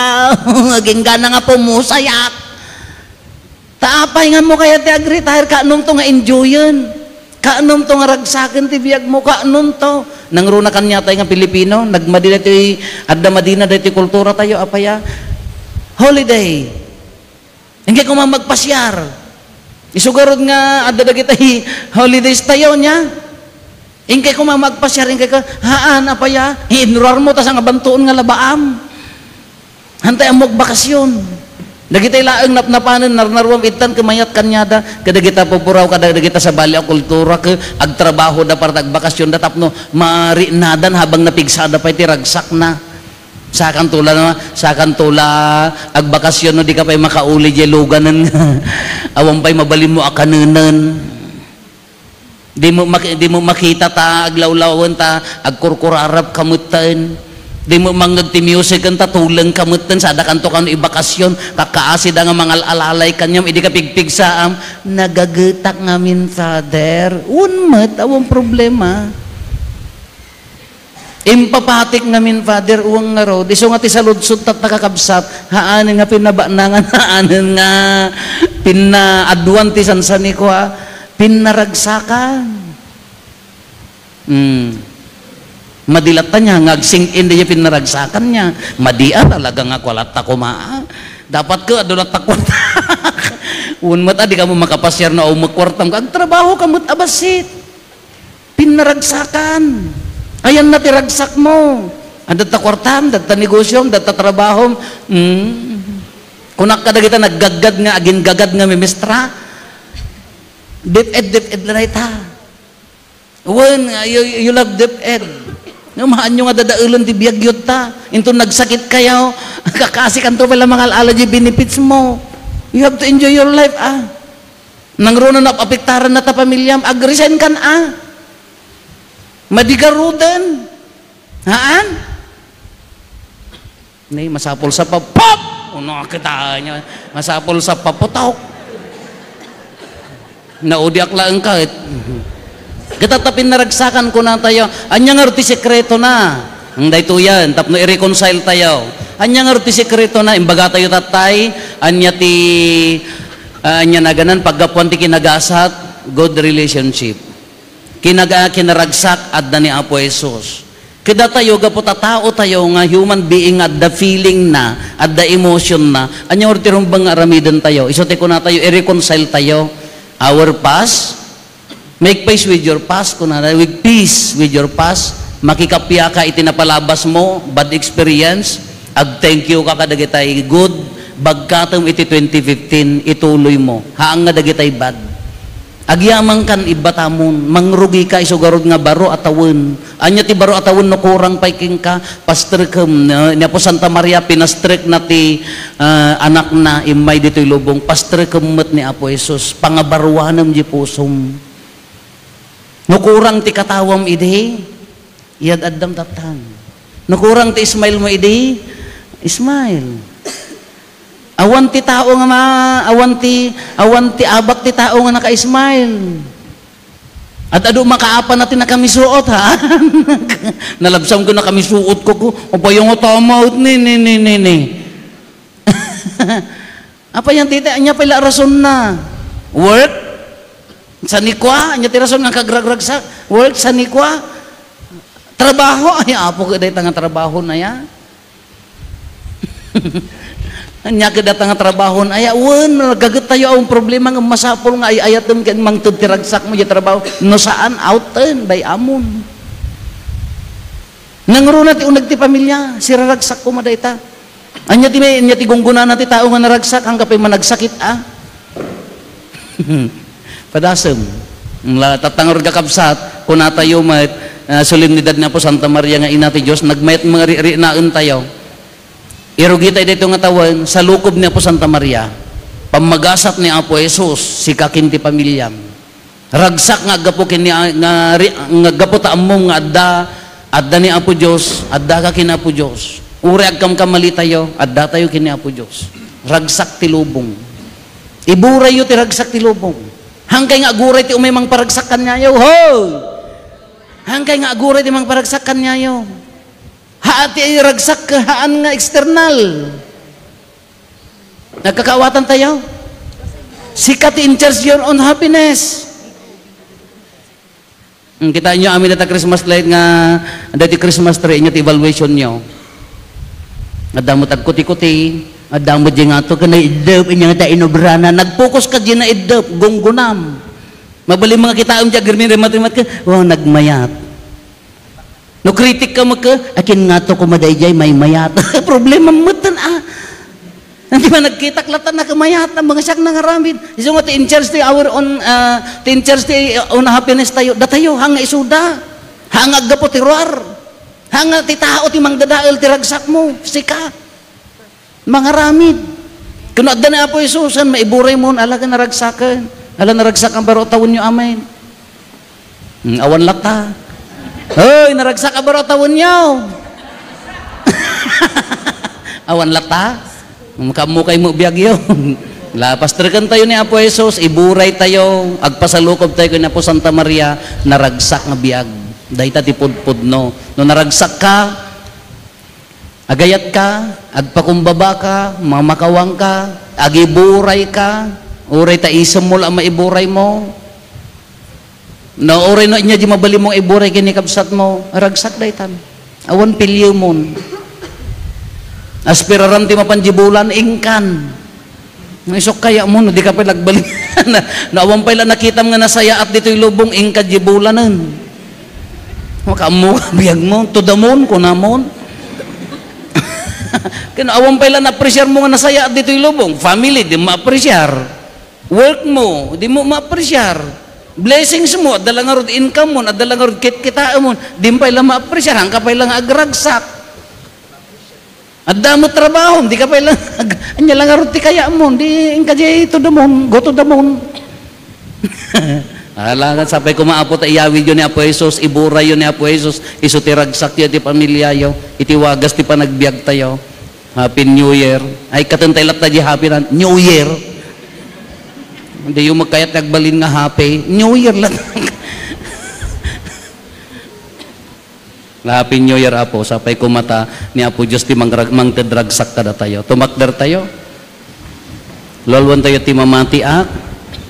aginggana nga pumusayak. Ta apay nga mo kaya ti agretire, kaanonto nga enjoyen? Kaanonto nga ragsaken ti biag mo? Kaanonto? Nangruna kaniatay nga Pilipino, nagmadi daytoy, adda madina daytoy kultura tayo, apaya? Holiday. Inkay koma magpasiar. Isu garud nga adda dagiti holidays tayo, nia? Inkay koma magpasiar, inkay ka, haan, apaya? Inruar mo, ta sa nga bantuon nga labaam. Hantay ammok bakasyon. Dagitay laeng napnapanen, narnaruam, ittan, kumayat kaniada, kadagita pupuraw, kadagita sabali a kultura, ke, agtrabaho da para agbakasyon da tapno marinadan habang napigsada pay ti ragsakna. Sakan tula, no? Sakan tula, agbakasyon, no, di ka pay makauli, di luganen. Awan pay mabalin mo a kanenen. Di mo maki-, di mo makita ta aglawlawen ta agkurkurarap ka metten. Di mo mangngeg ti music ta tuleng ka metten, sada kanto kano ibakasyon, kakkaasi da nga mangal-alalay kaniam, idi ka pigpigsaam, "Nagagetak ngamin, Father." Wen met, awan problema. Impapatik ngamin, Father, uwang ngarud. Isu nga ti saludsod tatta, kakabsat, haanen nga pinabanangan, haanen nga pinaaduan ti sansanikua, pinnaragsakan. Hmm. Madi latta nia nga agsing-in daydiay pinnaragsakan nia. Madi a talaga nga kua latta koma. Dapat ket adu latta kuarta. Wen met a, di ka mo makapasiar no awan met kuartam. Agtrabaho ka met a bassit. Pinnaragsakan. Ayanna ti ragsakmo. Adda ta kuartam, adda ta negosiom, adda ta trabahom. Hmm. Kunak kadagita naggaggad nga, aginggagad nga mimestra. Dep-ed, dep-ed la dayta. Wen, you, you love dep-ed. No, maanyo nga dadaelen ti biagyo ta. Inton nagsakit kayo, kakasi kanto pala mangal-ala di benefits mo. You have to enjoy your life, ah. Nangruna no apektaran na ta pamilyam, agresign kan a. Madi garuden. Haan? Ni, masapul sa pa-, pop! Uno, kita niya. Masapul sa paputok. Naudiak laeng ka, et. Kita ta pinnaragsakan, kuna tayo, anya nga ti sekreto na? Ang daytoyan, tapno i-reconcile tayo. Anya nga ti sekreto na? Imbaga tayo, tatay, anya ti, ah, anya naganan, paggapuan ti kinagasat, good relationship. Kinaga-, kinaragsak, adda ni Apo Jesus. Kadatayo, gapu ta tao tayo nga human being nga adda feeling na, adda emotion na, anya ti rumbeng nga aramiden tayo? Isu ti kuna tayo, i-reconcile tayo. Our past, make peace with your past, kuna tayo, with peace with your past. Makikappia ka iti napalabas mo, bad experience, ag-thank you ka kadagitay good, bagkatem iti twenty fifteen, ituloy mo. Haan nga dagitay bad. Agyamankan, ibba tamon, mangrugi ka isu garud nga baro a tawen. Anya ti baro a tawen no kurang pay kenka, pasterkem, no? Ni Apo Santa Maria, pinastrek na ti, ah, anakna, immay ditoy lubong, pasterkem met ni Apo Jesus, pangabaruanem di pusom. No kurang ti katawam idi, iyad-addam tattan. No kurang ti smile mo idi, smile. Awan ti tao nga ma-, awan ti, awan ti abak ti tao nga naka-smile. At adu makaapa na ti nakamisuot, ha? Nalabsam ko nakamisuot ko, ko. Apay nga tama, ni, ni, ni, ni, ni. Apay nga tita, anya pala rason na? Work? Sanikua? Anya ti rason nga kagragragsak? Work, sanikua? Trabaho, ay, Apo, ket dayta nga trabaho na ya. Ania ket dayta nga trabaho na ya? Wen, naggaget tayo a problema nga masapul nga ay-ayatem ken mangted ti ragsak mo diay trabaho. No saan, outen, bay-amon. Nangruna ti uneg ti pamilya, siraragsak koma dayta. Ania ti may, ania ti gunggonana ti tao nga naragsak, angga pay managsakit, a? Padasem. La, tatta ngarud, kakabsat, kunatayo met, ah, solemnidad ni Apo Santa Maria nga Ina ti Dios, nagmayat nga ri-, rinaentayo. Irugitayo daytoy nga tawen, salukob ni Apo Santa Maria. Pammagasat ni Apo Jesus, sika ken ti pamiliam. Ragsak nga aggapu ken ni, nga ri-, nga aggapu ta ammom nga adda, adda ni Apo Dios, addaka ken Apo Dios. Uray agkamkamali tayo, adda tayo ken ni Apo Dios. Ragsak ti lubong. Iburayyo ti ragsak ti lubong. Hankay nga aguray ti umay mangparagsak kaniayo. Hoy! Hankay nga aguray ti mangparagsak kaniayo. Haan ti ragsak, haan nga external. Nagkakaawatan tayo? Sika ti in charge your own happiness. Hmm, kitaan nyo, amin dayta Christmas light nga, dayta Christmas tree, inyo ti evaluation nyo. Adda mo ti agkuti-kuti, adda mo diay nga to, ken naiddep, inya nga ta inobrana. Nag-focus ka diay naiddep, gunggonam. Mabalin nga kitaem diay agrimin, rimat-rimat ka, wow, nagmayat. No kritik ka met ka, akin nga to koma daydiay, maymayat. Problema met ten, a. Ania ti panagkitak latta, nakamayat, a, mga siak nangaramid. Isu nga ti in charge ti our own, ah, ti in charge ti, uh, own happiness tayo. Datayo, haan nga isuda. Haan nga aggapu ti ruar. Haan nga ti tao ti mangdadael ti ragsak mo. Sika. Mangaramid. Ken no adda ni Apo Jesus, saan maiburay mo, ala nga naragsaken. Ala, naragsak nga baro a tawenyo, amen. Hmm, awan latta. Hoy, naragsak a baro a tawenyo. Awan latta. Hmm, kaammo kay mo biagyo. La, pasterken tayo ni Apo Jesus, iburay tayo, agpasalukob tayo ken Apo Santa Maria, naragsak nga biag. Dayta ti pudpudno. No naragsak ka, agayat ka, agpakumbaba ka, mamakawang ka, agiburay ka, uray ta isem mo la a maiburay mo. No, uray no ania di mabalin mo nga iburay ken ni kabsat mo, ragsak daytan. Awan piliyemon. Aspiraram ti mapan di bulan, inkan. No, isok kaya mo, no, di ka pay nagbalin. Na, no, awan pay la nakitam nga nasayaat ditoy lubong, inka di bulanen. Makaammo ka, biag mo, to the moon, kunamon. Ken awan pay la na-appreciate mo nga nasayaat ditoy lubong, family, di mo ma-appreciate. Work mo, di mo ma-appreciate. Blessings mo, adda la ngarud income mo, adda la ngarud kitkitaem mo, di mo pay la ma-appreciate, haan ka pay la nga agragsak. Adda mo trabaho, di ka pay la, ania la ngarud ti kayam mo, di inka di to the moon, go to the moon. Ala, sapay koma, Apo, ta iyawidyo ni Apo Jesus, iburayyo ni Apo Jesus, isu ti ragsakyo, ti pamiliayo, iti wagas ti panagbiag tayo. Happy New Year. Ay, katen tay latta di happy na, New Year. Diyo magkayat nga agbalin nga happy. New Year lang. Happy New Year, Apo. Sapay koma ta ni Apo Dios ti mangrag-, mangtedragsak kadatayo. Tumakder tayo. Luluenyo ti mamatiak.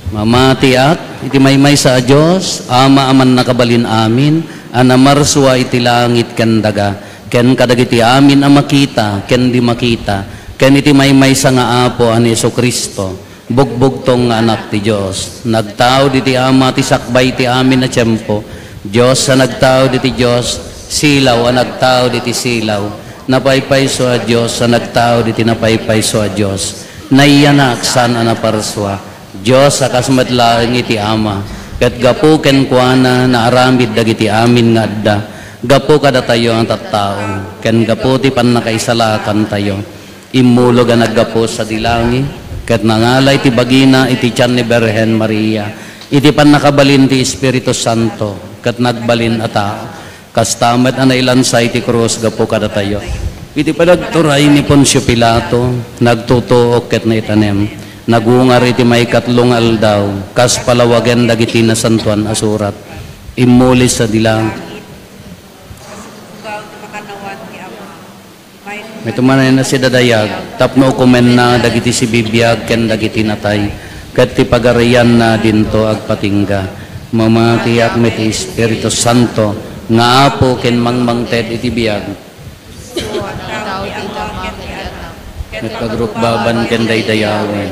Mamatiak iti maymaysa a Dios, Ama a mannakabalin amin, a namarsua iti langit ken daga, ken kadagiti amin a makita ken di makita, ken iti maymaysa nga Apo a ni Jesu-Cristo, bugbugtong nga Anak ti Dios, nagtaud iti Ama ti sakbay ti amin a tiempo, Dios a nagtaud iti Dios, silaw a nagtaud iti silaw, napaypayso a Dios a nagtaud iti napaypayso a Dios, nayanak saan a naparsua, Dios a kas met laeng iti Ama, ket gapu kenkuana naaramid dagiti amin nga adda, gapu kadatayo a tattao, ken gapu ti pannakaisalakantayo. Immulog a naggapu sadi langit, ket nangala iti bagina iti tian ni Birhen Maria, iti pannakabalin ti Espiritu Santo, ket nagbalin a tao. Kasta met a nailansa iti krus gapu kadatayo. Iti panagturay ni Poncio Pilato, nagtutuok ket naitanem. Nagungar iti maikatlo nga aldaw, kas palawagen dagiti Nasantoan a Surat. Immuli sadi langit. Maitumanayen a sidadayag tapno ukomenna dagiti sibibiag ken dagiti natay, ket ti pagarianna dinto agpatingga. Mamatiak met ti Espiritu Santo, nga Apo ken mangmangted iti biag. Ket agrukbaban ken daydayawen.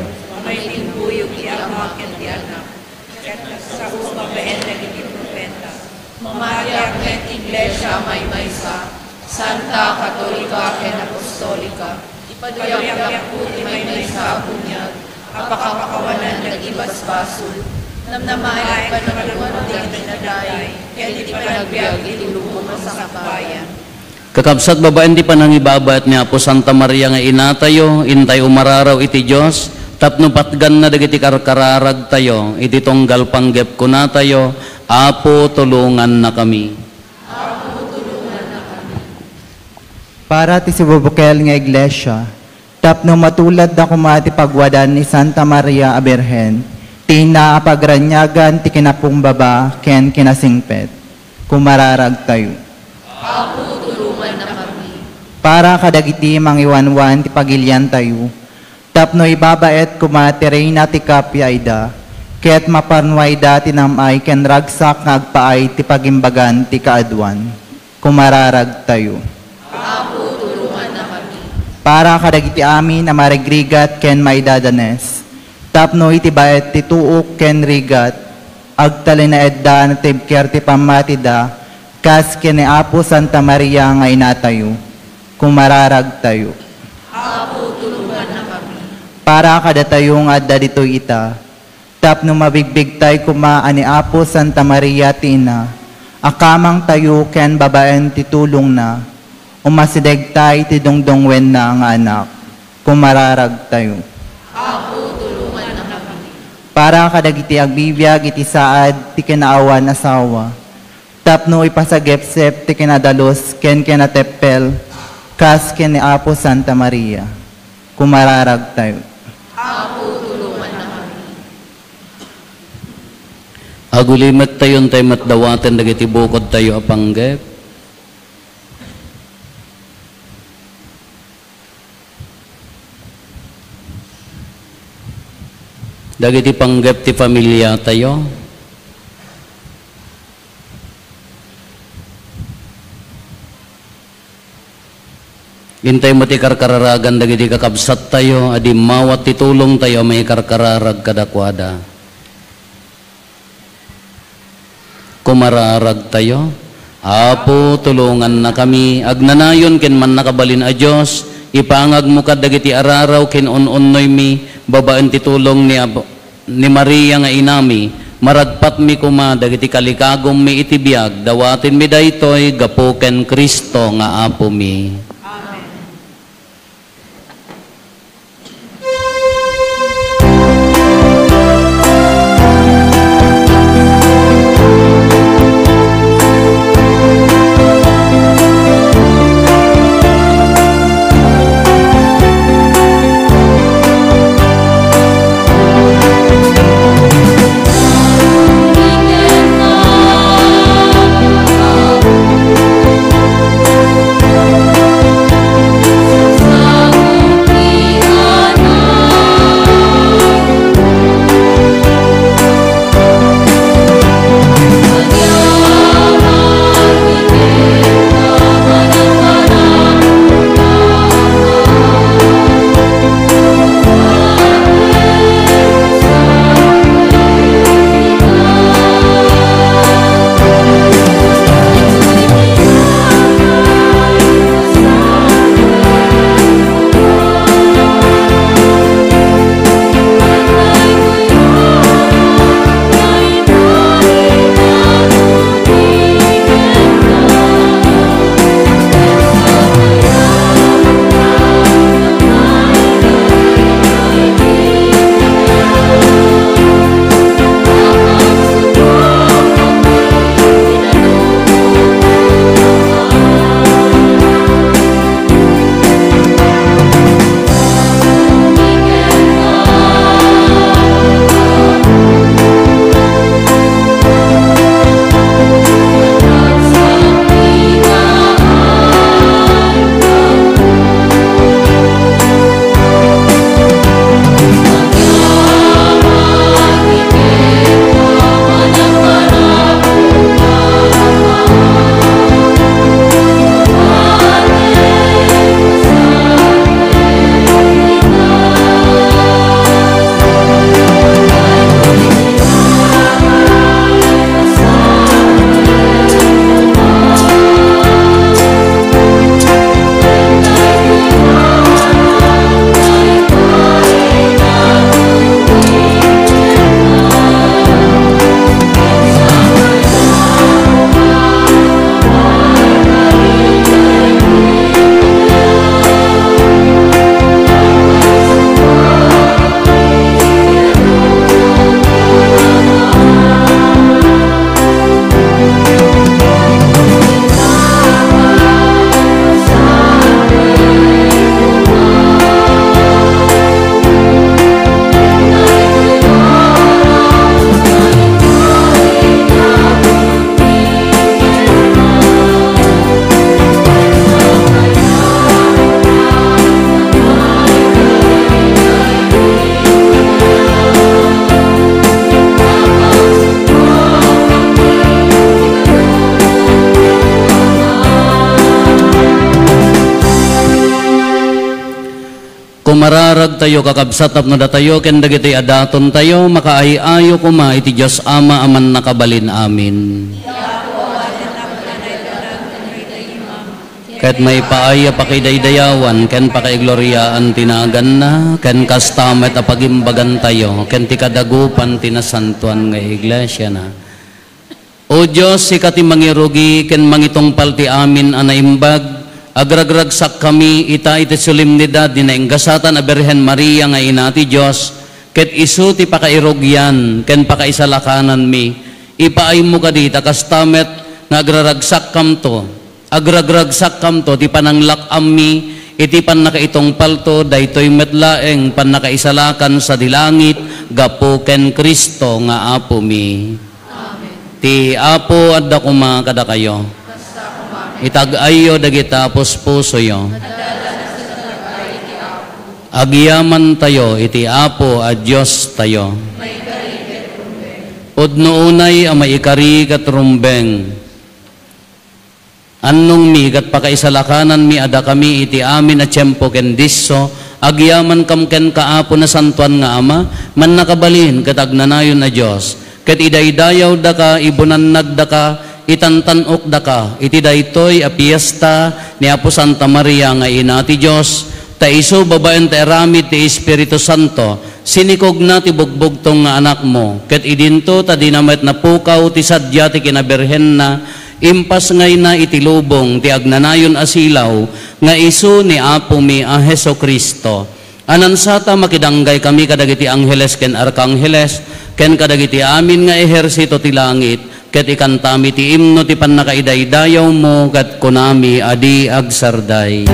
Mamati met ti Iglesia a maymaysa, santa, katolika, ken apostolika. Ipaduyakko ti maymaysa a buniag a pakapakawanan dagiti basbasol, namnamaen ti panagtutudo dagiti natay, ken ti panagbiag iti lubong a sakbayan. Kakabsat, babaen ti panangibabaet ni Apo Santa Maria nga Inatayo, intay umararaw iti Dios tapno patganna dagiti karkararagtayo iti tunggal panggep kunatayo, Apo, tulongannakami. Para ti sibubukel nga iglesia, tapno matuladda koma ti pagwadan ni Santa Maria a Birhen, ti ina a pagraniagan ti kinapumbaba ken kinasingpet. Kumararagtayo. Apo, tulongannakami. Para kadagiti mangiwanwan ti pagiliantayo, tapno ibabaet koma ti Reina ti kapiaida, ket maparnuayda ti nam-ay ken ragsak nga agpaay ti pagimbagan ti kaaduan. Kumararagtayo. Apo, tulongannakami. Para kadagiti amin a marigrigat ken maidadanes, tapno iti baet ti tuok ken rigat, agtalinaedda a natibker ti pammatida, kas ken ni Apo Santa Maria nga Inatayo. Kumararagtayo. Apo, tulongannakami. Para kadatayo nga adda ditoy ita, tapno mabigbigtay koma a ni Apo Santa Maria ti Ina, akamangtayo ken babaen ti tulongna, umasidegtay ti dungdungngoenna nga anak. Kumararagtayo. Apo, tulongannakami. Para kadagiti agbibiag iti saad ti kinaawan asawa, tapno ipasagepsep ti kinadalus ken kinateppel, kas ken ni Apo Santa Maria. Kumararagtayo. Apo, tulongannakami. Agulimettayo intay met dawaten dagiti bukodtayo a panggep. Dagiti panggep ti familiatayo. Intay met ti karkararagan dagiti kakabsattayo a dimmawat ti tulongtayo a maikarkararag kadakuada. Kumararagtayo. Apo, tulongannakami. Agnanayon ken mannakabalin a Dios, ipangagmo kad dagiti araraw ken un-unnoymi babaen ti tulong ni Apo, ni Maria nga inami, maragpatmi koma dagiti kalikagummi iti biag, dawatenmi daytoy gapu ken Cristo nga Apomi. Amen. Mararagtayo, kakabsat, tapno datayo ken dagitoy a datontayo makaay-ayo koma iti Dios Ama a Mannakabalin Amin. Ket maipaay a pakidaydayawan ken pakaigloriaan ti naganna, ken kasta met a pagimbagantayo ken ti kadagupan ti nasantoan nga iglesiana. O Dios, sika ti mangirugi ken mangitungpal ti amin a naimbag, agragraksakkami ita iti solemnidad ni nainggasatan a Birhen Maria nga Ina ti Dios, ket isu ti pakairugian ken pakaisalakananmi. Ipaaymo kadi ta kasta met nga agraragsakkamto, agragraksakamto ti pananglak-ammi iti pannakaitungpalto, daytoy met laeng pannakaisalakan sadi langit gapu ken Cristo nga Apomi. Ti Apo adda koma kadakayo. Itag-ayyo dagita puspusoyo. Agyamantayo iti Apo a Diostayo. Pudno unay a maikari ket rumbeng. Annongmi ket pakaisalakananmi a dakami iti amin a tiempo ken disso, agyamankam kenka, Apo, Nasantoan nga Ama, Mannakabalin ket Agnanayon a Dios, ket idaydayawdaka, ibunannagdaka, itantan-okdaka iti daytoy a piesta ni Apo Santa Maria nga Ina ti Dios, ta isu babaen ta aramid ti Espiritu Santo, sinikogna ti bugbugtong nga Anakmo, ket idinto ta dina met napukaw ti sadia ti kinabirhenna, impasngayna iti lubong ti agnanayon a silaw nga isu ni Apomi a Jesu-Cristo. A nansata, makidanggay kami kadagiti angheles ken arkangheles, ken kadagiti amin nga ehersito ti langit, ket ikantami ti imno ti pannakaidaydayawmo, ket kunami a di agsarday.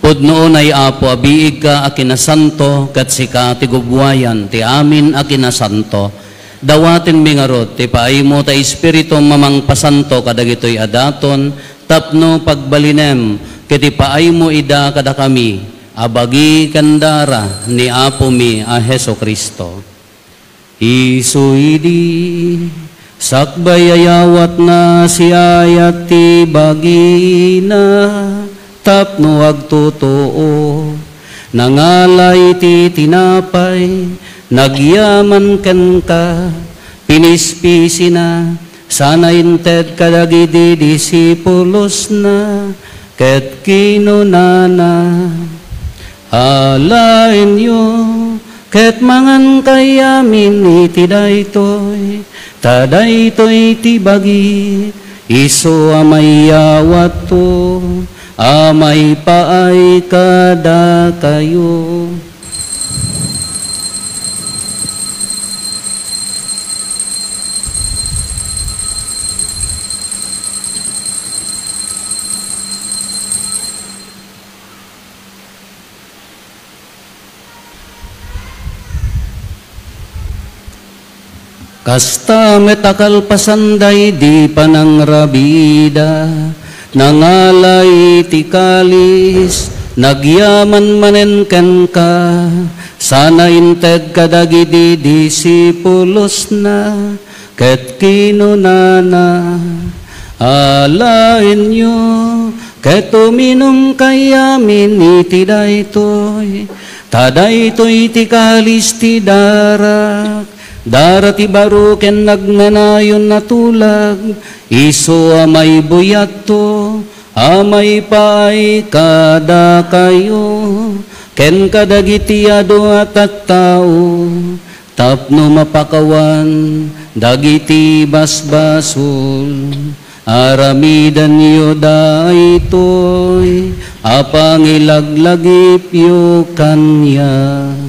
Pudno unay, Apo, a biigka a kinasanto, ket sika ti gubbuayan ti amin a kinasanto. Dawatenmi ngarud ti paaymo ta Espiritum a mangpasanto kadagitoy a daton tapno pagbalinem ket ipaaymo ida kadakami a bagi ken dara ni Apomi a Jesu-Cristo. Isu idi sakbay a yawatna, siayat ti bagina tapno agtutuo. Nangala iti tinapay, nagyaman kenka, pinispisina, sana inted kadagidi disipulosna, ket kinunana, "Alaenyo ket mangankayo amin iti daytoy, ta daytoy ti bagi, isu a maiyawatto a maipaay kadakayo." Kasta met a kalpasan daydi panangrabiida, nangala iti kalis, nagyaman manen kenka, Sana inted kadagidi disipulosna, ket kinunana, "Alaenyo, ket uminumkayo amin iti daytoy. Ta daytoy ti kalis ti darak, dara ti baro ken nagnanayon a tulag, isu a maibuyatto, a maipaay kadakayo ken kadagiti adu a tattao tapno mapakawan dagiti basbasol. Aramidenyo daytoy a pangilaglagipyo kaniak."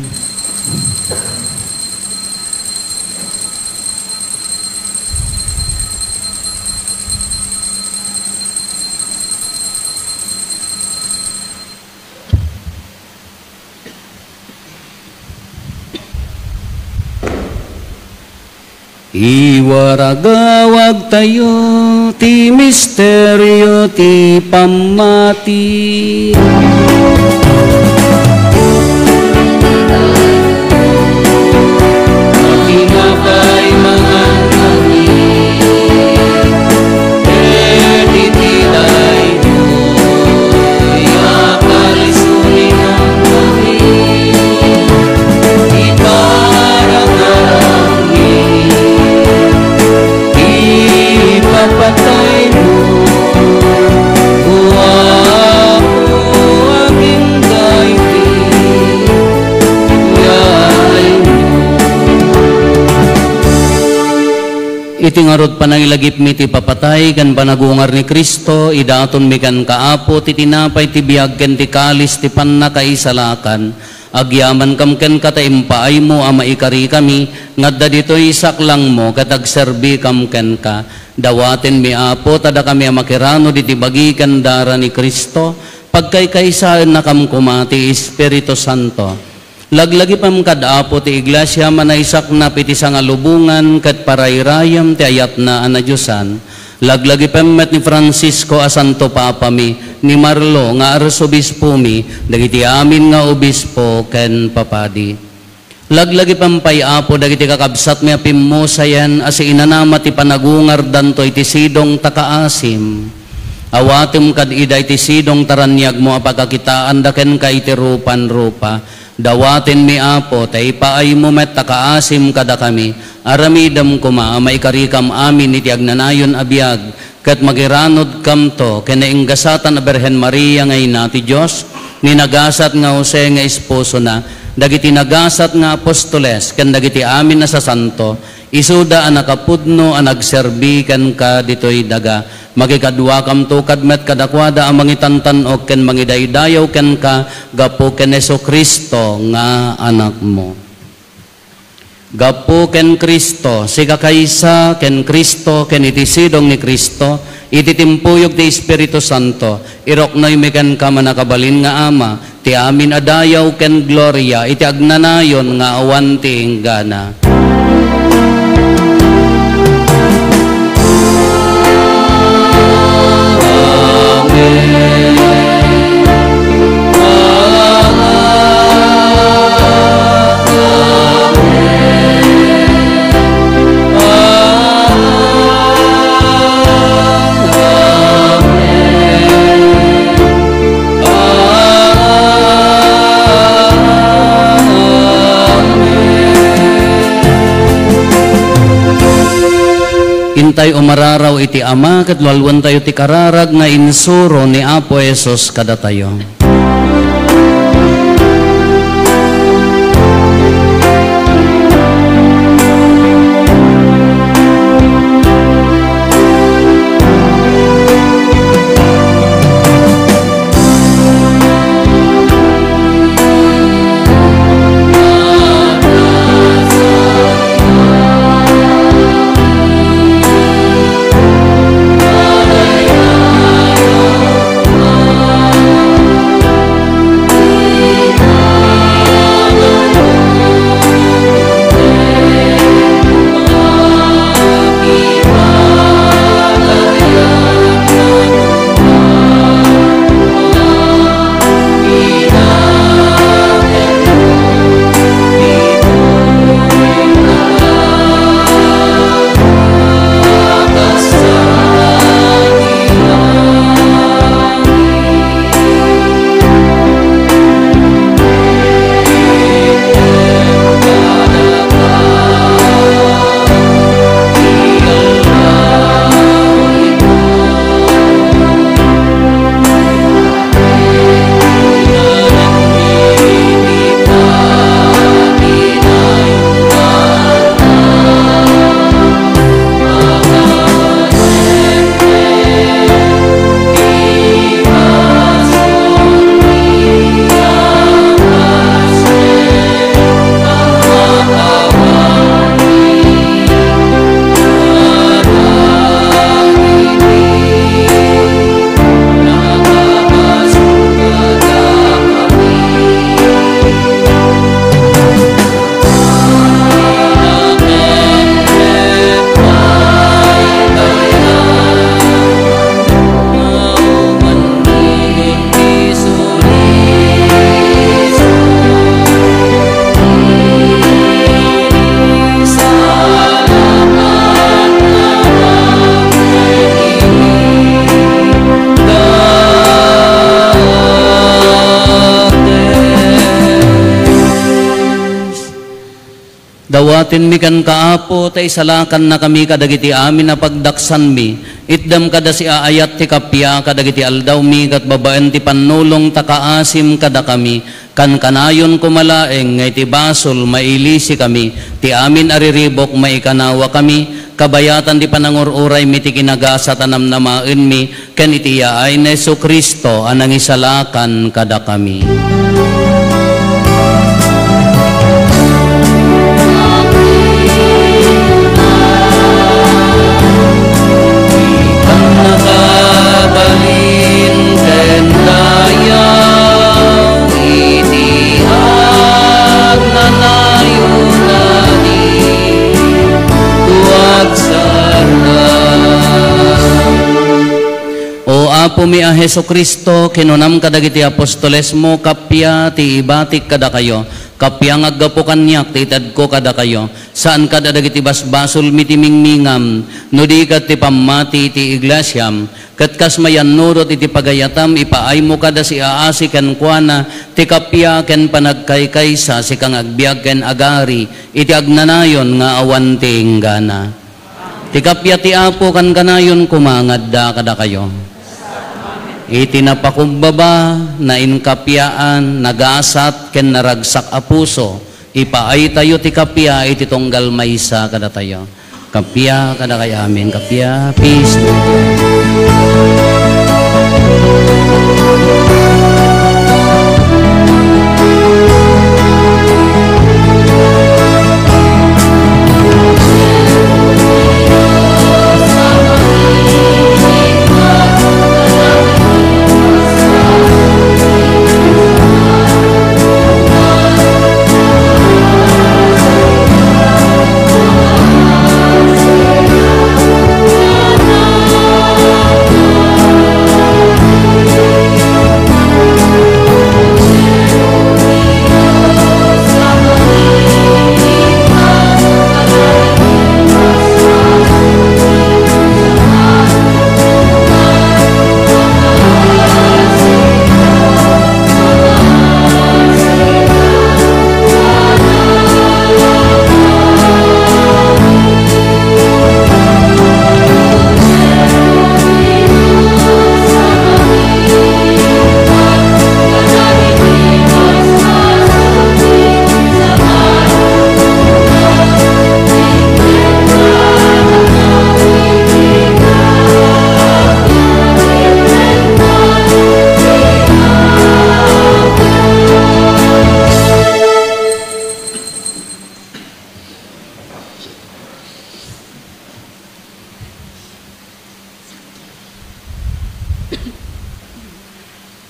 Iwaragawagtayo ti misterio ti pammati. Tinapay mangan kami, ket iti daytoy a kalisuringan kami, iparangarangmi ti ipapataymo, O Apo, agingga iti yaaymo. Iti ngarud panangilagipmi ti papatay ken panagungar ni Cristo, idatonmi kenka, Apo, ti tinapay ti biag ken ti kalis ti pannakaisalakan. Agyamankam kenka ta impaaymo a maikarikami nga adda ditoy saklangmo ket agserbikam kenka. Dawatenmi, Apo, ta dakami a makiranod iti bagi ken dara ni Cristo, pagkaykaysaennakam koma ti Espiritu Santo. Laglagipem kad Apo ti Iglesia a manaisaknap iti sangalubongan ket parayrayam ti ayatna a nadiosan. Laglagipem met ni Francisco a Santo Papami, ni Marlo nga Arsobispomi, dagiti amin nga obispo ken papadi. Laglagipem pay, Apo, dagiti kakabsatmi a pimmusayen a siinanama ti panagungardanto iti sidong ta kaasim. Awatem kad ida iti sidong ta raniagmo a pagkakitaanda kenka iti rupan-rupa. Dawatenmi, Apo, ta ipaaymo met ta kaasim kadakami. Aramidem koma a maikarikam amin iti agnanayon a biag, ket magiranodkamto ken nainggasatan a Birhen Maria nga Ina ti Dios, ni nagasat nga Jose nga esposona, dagiti nagasat nga apostoles, ken dagiti amin a sasanto, isuda a nakapudno a nagserbi kenka ditoy daga. Makikaduakamto kad met kadakuada a mangitantan-ok ken mangidaydayaw kenka gapu ken Jesu-Cristo nga Anakmo. Gapu ken Cristo, sika kaysa ken Cristo, ken iti sidong ni Cristo, iti timpuyog ti Espiritu Santo, iruknoymi kenka, mannakabalin nga Ama, ti amin a dayaw ken gloria iti agnanayon nga awan ti inggana. Intay umararaw iti Ama, ket lualuentayo ti kararag nga insuro ni Apo Jesus kadatayo. Awatenmi kenka, Apo, ta isalakannakami kadagiti amin a pagdaksanmi. Itdem kada siaayat ti kappia kadagiti aldawmi ket babaen ti pannulong ta kaasim kadakami. Kankanayon koma laeng nga iti basol mailisikami, ti amin a riribuk maikanawa kami, kabayatan ti panangur-uraymi ti kinagasat a namnamaenmi, ken iti yaay ni Jesu-Cristo a nangisalakan kadakami. Nakabalin ken dayaw iti agnanayon a di tuagsarna. O Apomi a Jesu-Cristo, kinunam kadagiti apostolesmo, kappia ti ibatik kadakayo, kappia nga aggapu kaniak ti itedko kadakayo, saan kada dagiti basbasolmi ti mingmingam, no di ket ti pammati iti iglesiam, ket kas mayannurot iti pagayatam, ipaaymo kada siaasi kenkuana ti kappia ken panagkaykaysa, sika nga agbiag ken agari iti agnanayon nga awan ti inggana. Ti kappia ti Apo kankanayon koma nga adda kadakayo. Iti napakumbaba, nainkappaan, nagasat, ken naragsak a puso, ipaaytayo ti kappia iti tunggal maysa kadatayo. Kappia kadakayo amin, kappia, peace.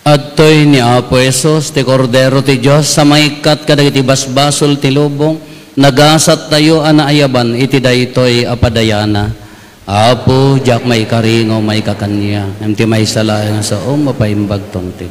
Adtoy ni Apo Jesus, ti Kordero ti Dios, a mangikkat kadagiti basbasol ti lubong. Nagasattayo a naayaban iti daytoy a padayana. Apo, diak maikari nga umayka kaniak, ngem ti maysa laeng a saom, mapaimbagto ti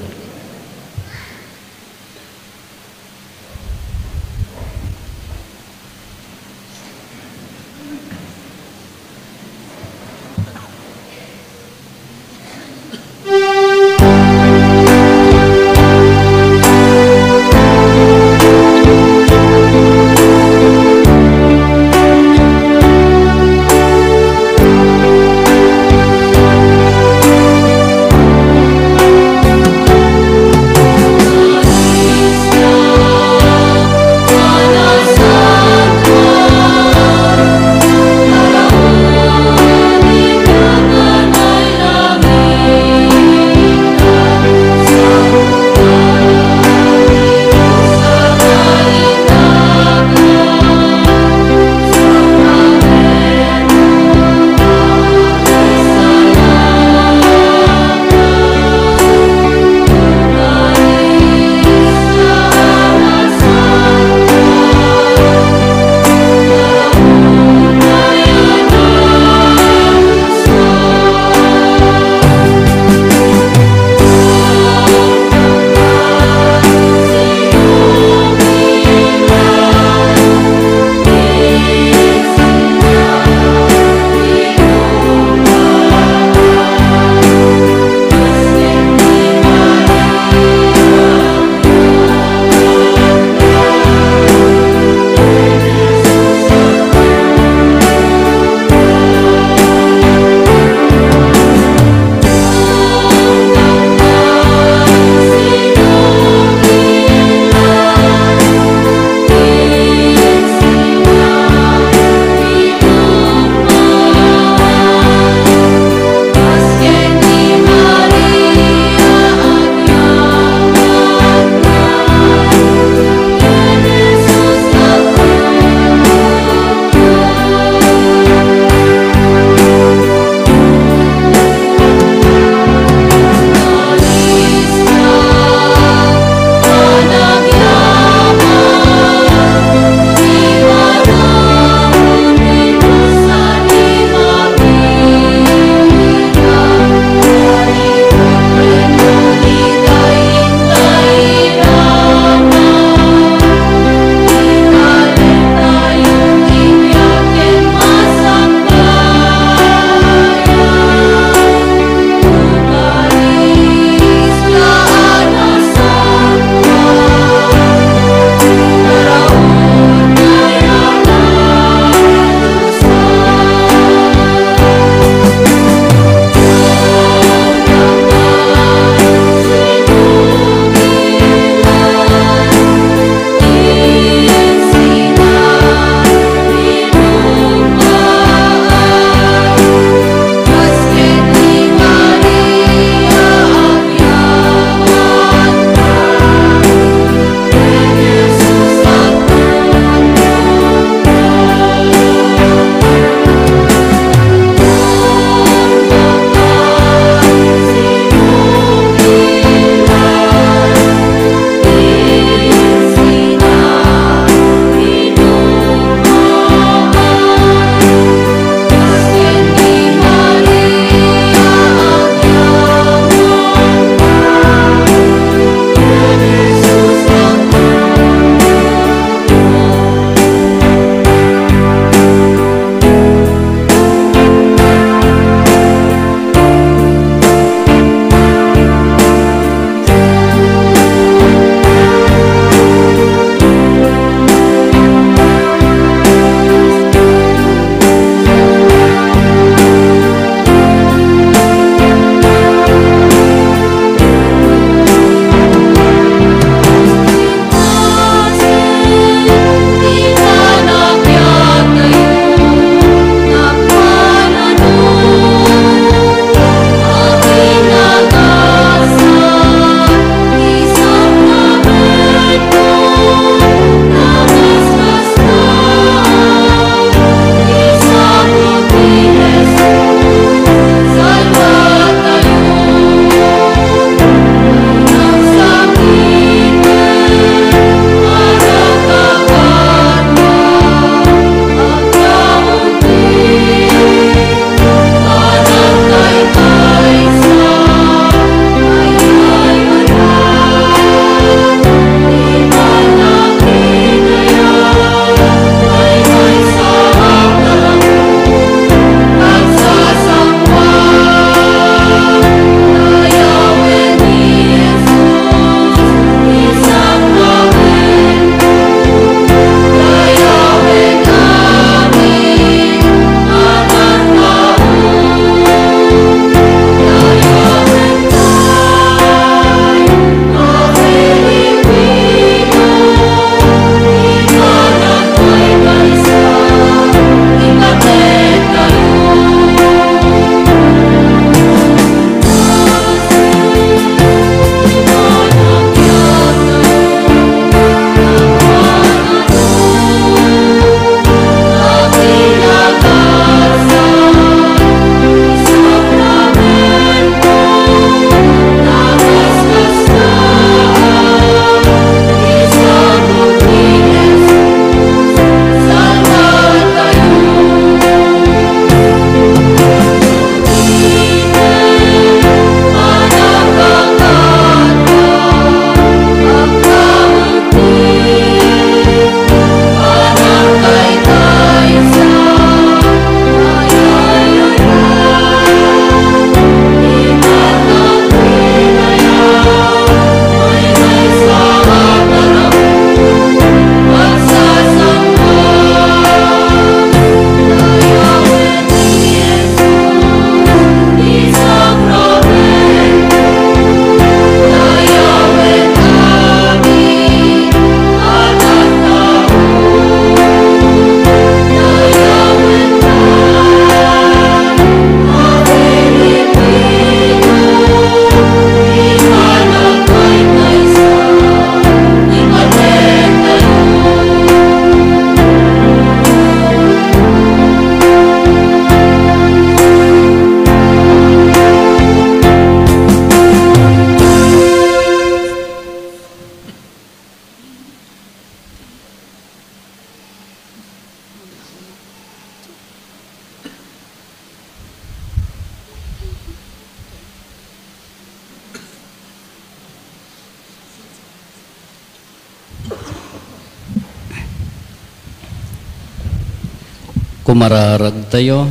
Pumararagtayo.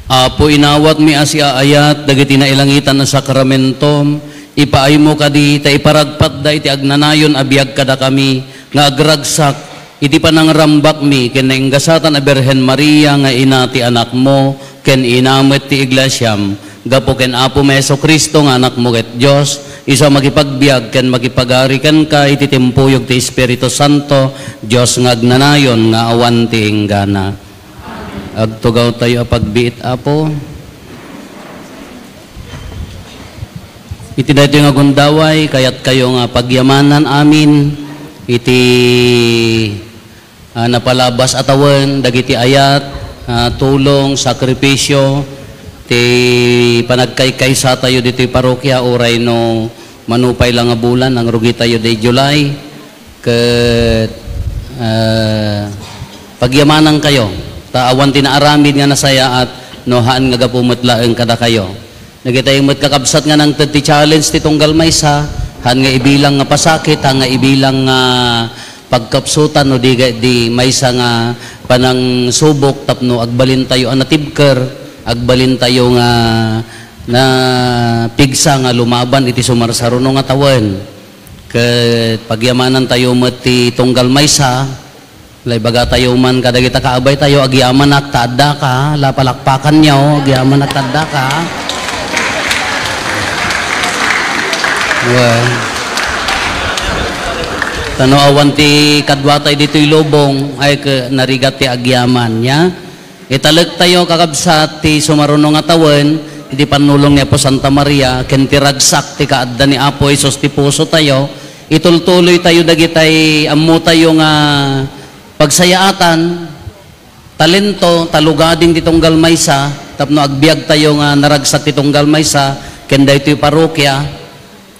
Apo, inawatmi a siaayat dagiti nailangitan a sakramentom, ipaaymo kadi ta iparagpatda iti agnanayon a biag kadakami nga agragsak iti panangrambakmi ken nainggasatan a Birhen Maria nga ina ti Anakmo ken ina met ti Iglesiam, gapu ken Apomi a Jesu-Cristo nga Anakmo ket Dios, isu a makipagbiag ken makipagari kenka iti timpuyog ti Espiritu Santo, Dios nga agnanayon nga awan ti inggana. Agtugawtayo a pagbiit, Apo. Iti daytoy nga gundaway, kayatkayo nga pagyamanan amin iti, ah, napalabas a tawen dagiti ayat, ah, tulong, sakripisyo, ti panagkaykaysatayo ditoy parokia, uray no manupay la nga bulan, nangrugitayo ditoy July. Ket, ah, pagyamanankayo, ta awan ti naaramid nga nasayaat no haan nga gapu met laeng kadakayo. Dagitay met kakabsat nga nangted ti challenge ti tunggal maysa, haan nga ibilang nga pasakit, haan nga ibilang nga pagkapsutan, no di, di maysa nga panangsubok tapno agbalintayo a natibker, agbalintayo nga napigsa nga lumaban iti sumarsaruno nga tawen. Ket pagyamanantayo met ti tunggal maysa, la ibagatayo man kadagita kaabaytayo, "Agyamanak ta addaka," la palakpakanyo, "Agyamanak ta addaka." Well, ta no awan ti kaduatay ditoy lubong, ay, ke-, narigat ti agyaman, ya? Italektayo, kakabsat, ti sumaruno nga tawen, iti pannulong ni Apo Santa Maria, ken ti ragsak ti kaadda ni Apo Jesus ti pusotayo, itultuloytayo dagitay ammotayo nga pagsayaatan, talento, ta lugading ti tunggal maysa, tapno agbiagtayo nga naragsak ti tunggal maysa, ken daytoy parokia,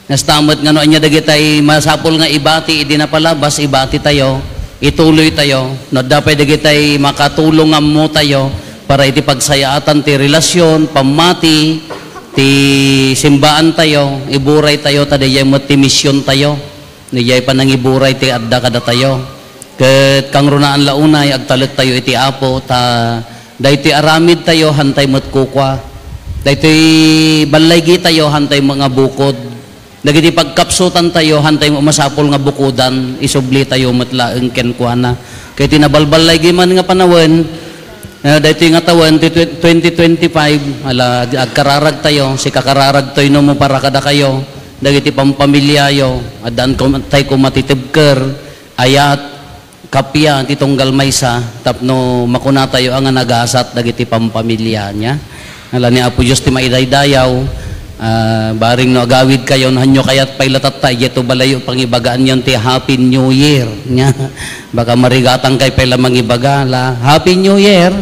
Kasta met nga no ania dagitay masapul nga ibati idi napalabas, ibatitayo, ituloytayo. No adda pay dagitay makatulong nga ammotayo para iti pagsayaatan ti relasyon, pammati, ti simbaantayo, iburaytayo, ta daydiay met ti misiontayo. Daydiay panangiburay ti adda kadatayo. Ket kangrunaan la unay, agtalektayo iti Apo, ta daytoy aramidtayo, hantay met kukua. Daytoy ballaygitayo, hantay met nga bukod. Dagiti pagkapsutantayo, hantay met masapul nga bukodan, isublitayo met laeng kenkuana. Ket iti nabalballaygi man nga panawen, eh, daytoy nga tawen, ti twe-, twenty twenty-five, ala, agkararagtayo, sikakararagtoy no mo para kadakayo, dagiti pampamiliayo, addaan kom-, tay koma ti tibker, ayat, kappia ti tunggal maysa tapno makunatayo a nga nagasat dagiti pampamiliana. Ala ni Apo Dios ti maidaydayaw, ah, bareng no agawidkayo, no hanyo kayat pay la tatta, idiay tubalayo pangibagaanyon ti Happy New Year. Nia, baka marigatankay pay la mangibaga, la, "Happy New Year!"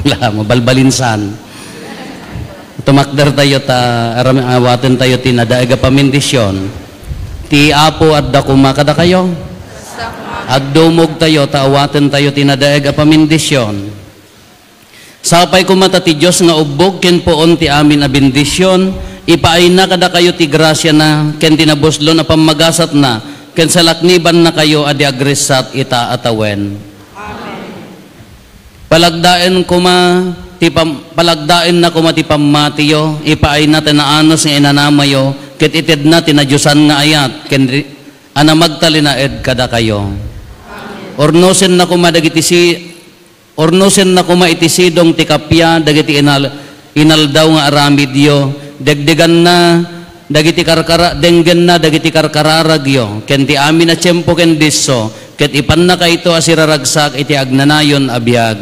La, mabalbalinsan. Tumakdertayo ta aram-, awatentayo ti nadaeg a pamendisyon. Ti Apo adda koma kadakayo. Agdumogtayo ta awatentayo ti nadaeg a pamendisyon. Sapay koma ta ti Dios nga ubbog ken puon ti amin a bendisyon, ipaayna kadakayo ti grasiana ken ti nabuslon a pammagasatna, ken salaknibannakayo a di agressat ita a tawen. Palagdaen koma ti pam-, palagdaenna koma ti pammatiyo, ipaayna ti naanos nga inanamayo, ket itedna ti nadiosan nga ayat, ken ri-, a namagtalinaed kadakayo. Urnosenna koma dagiti si-, urnosenna koma iti sidong ti kappia dagiti inal-, inaldaw nga aramidyo, degdeganna dagiti karkara-, denggenna dagiti karkararagyo, ken ti amin a tiempo ken disso, ket ipannakayto a siraragsak iti agnanayon a biag.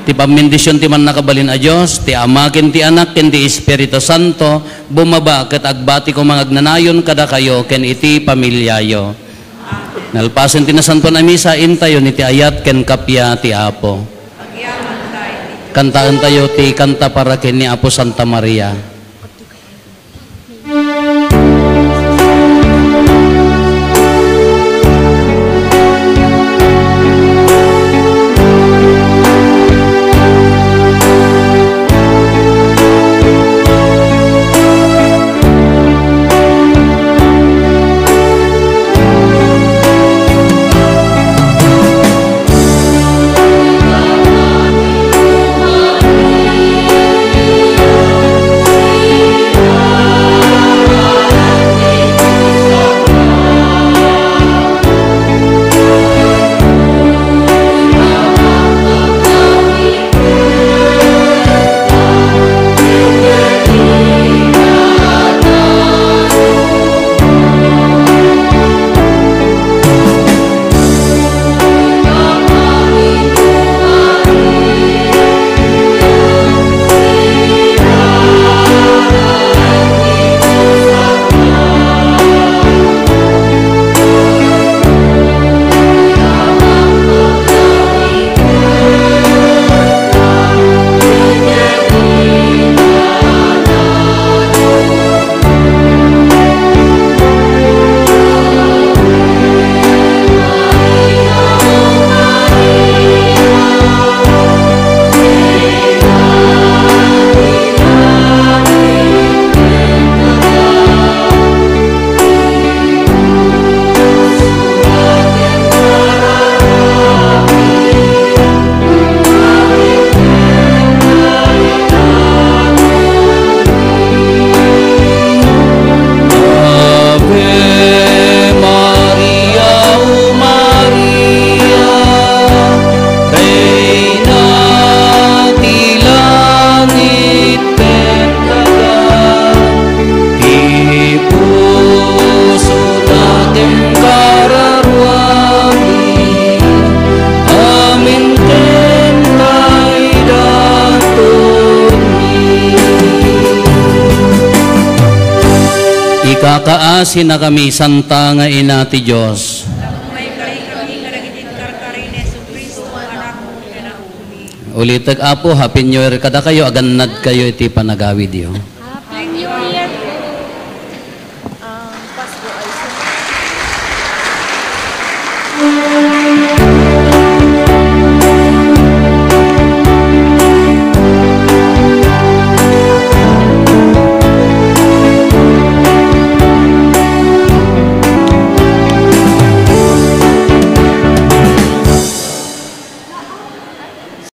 Ti pammendision ti Mannakabalin a Dios, ti Ama, ken ti Anak, ken ti Espiritu Santo, bumaba ket agbati koma nga agnanayon kadakayo ken iti familiayo. Nalpasen ti Nasantoan a Misa, intayon iti ayat ken kappia ti Apo. Kantaentayo ti kanta para ken ni Apo Santa Maria. Pakaasinakami, Santa nga Ina ti Dios. Ulitek, Apo, Happy New Year kadakayo, agannadkayo iti panagawidyo.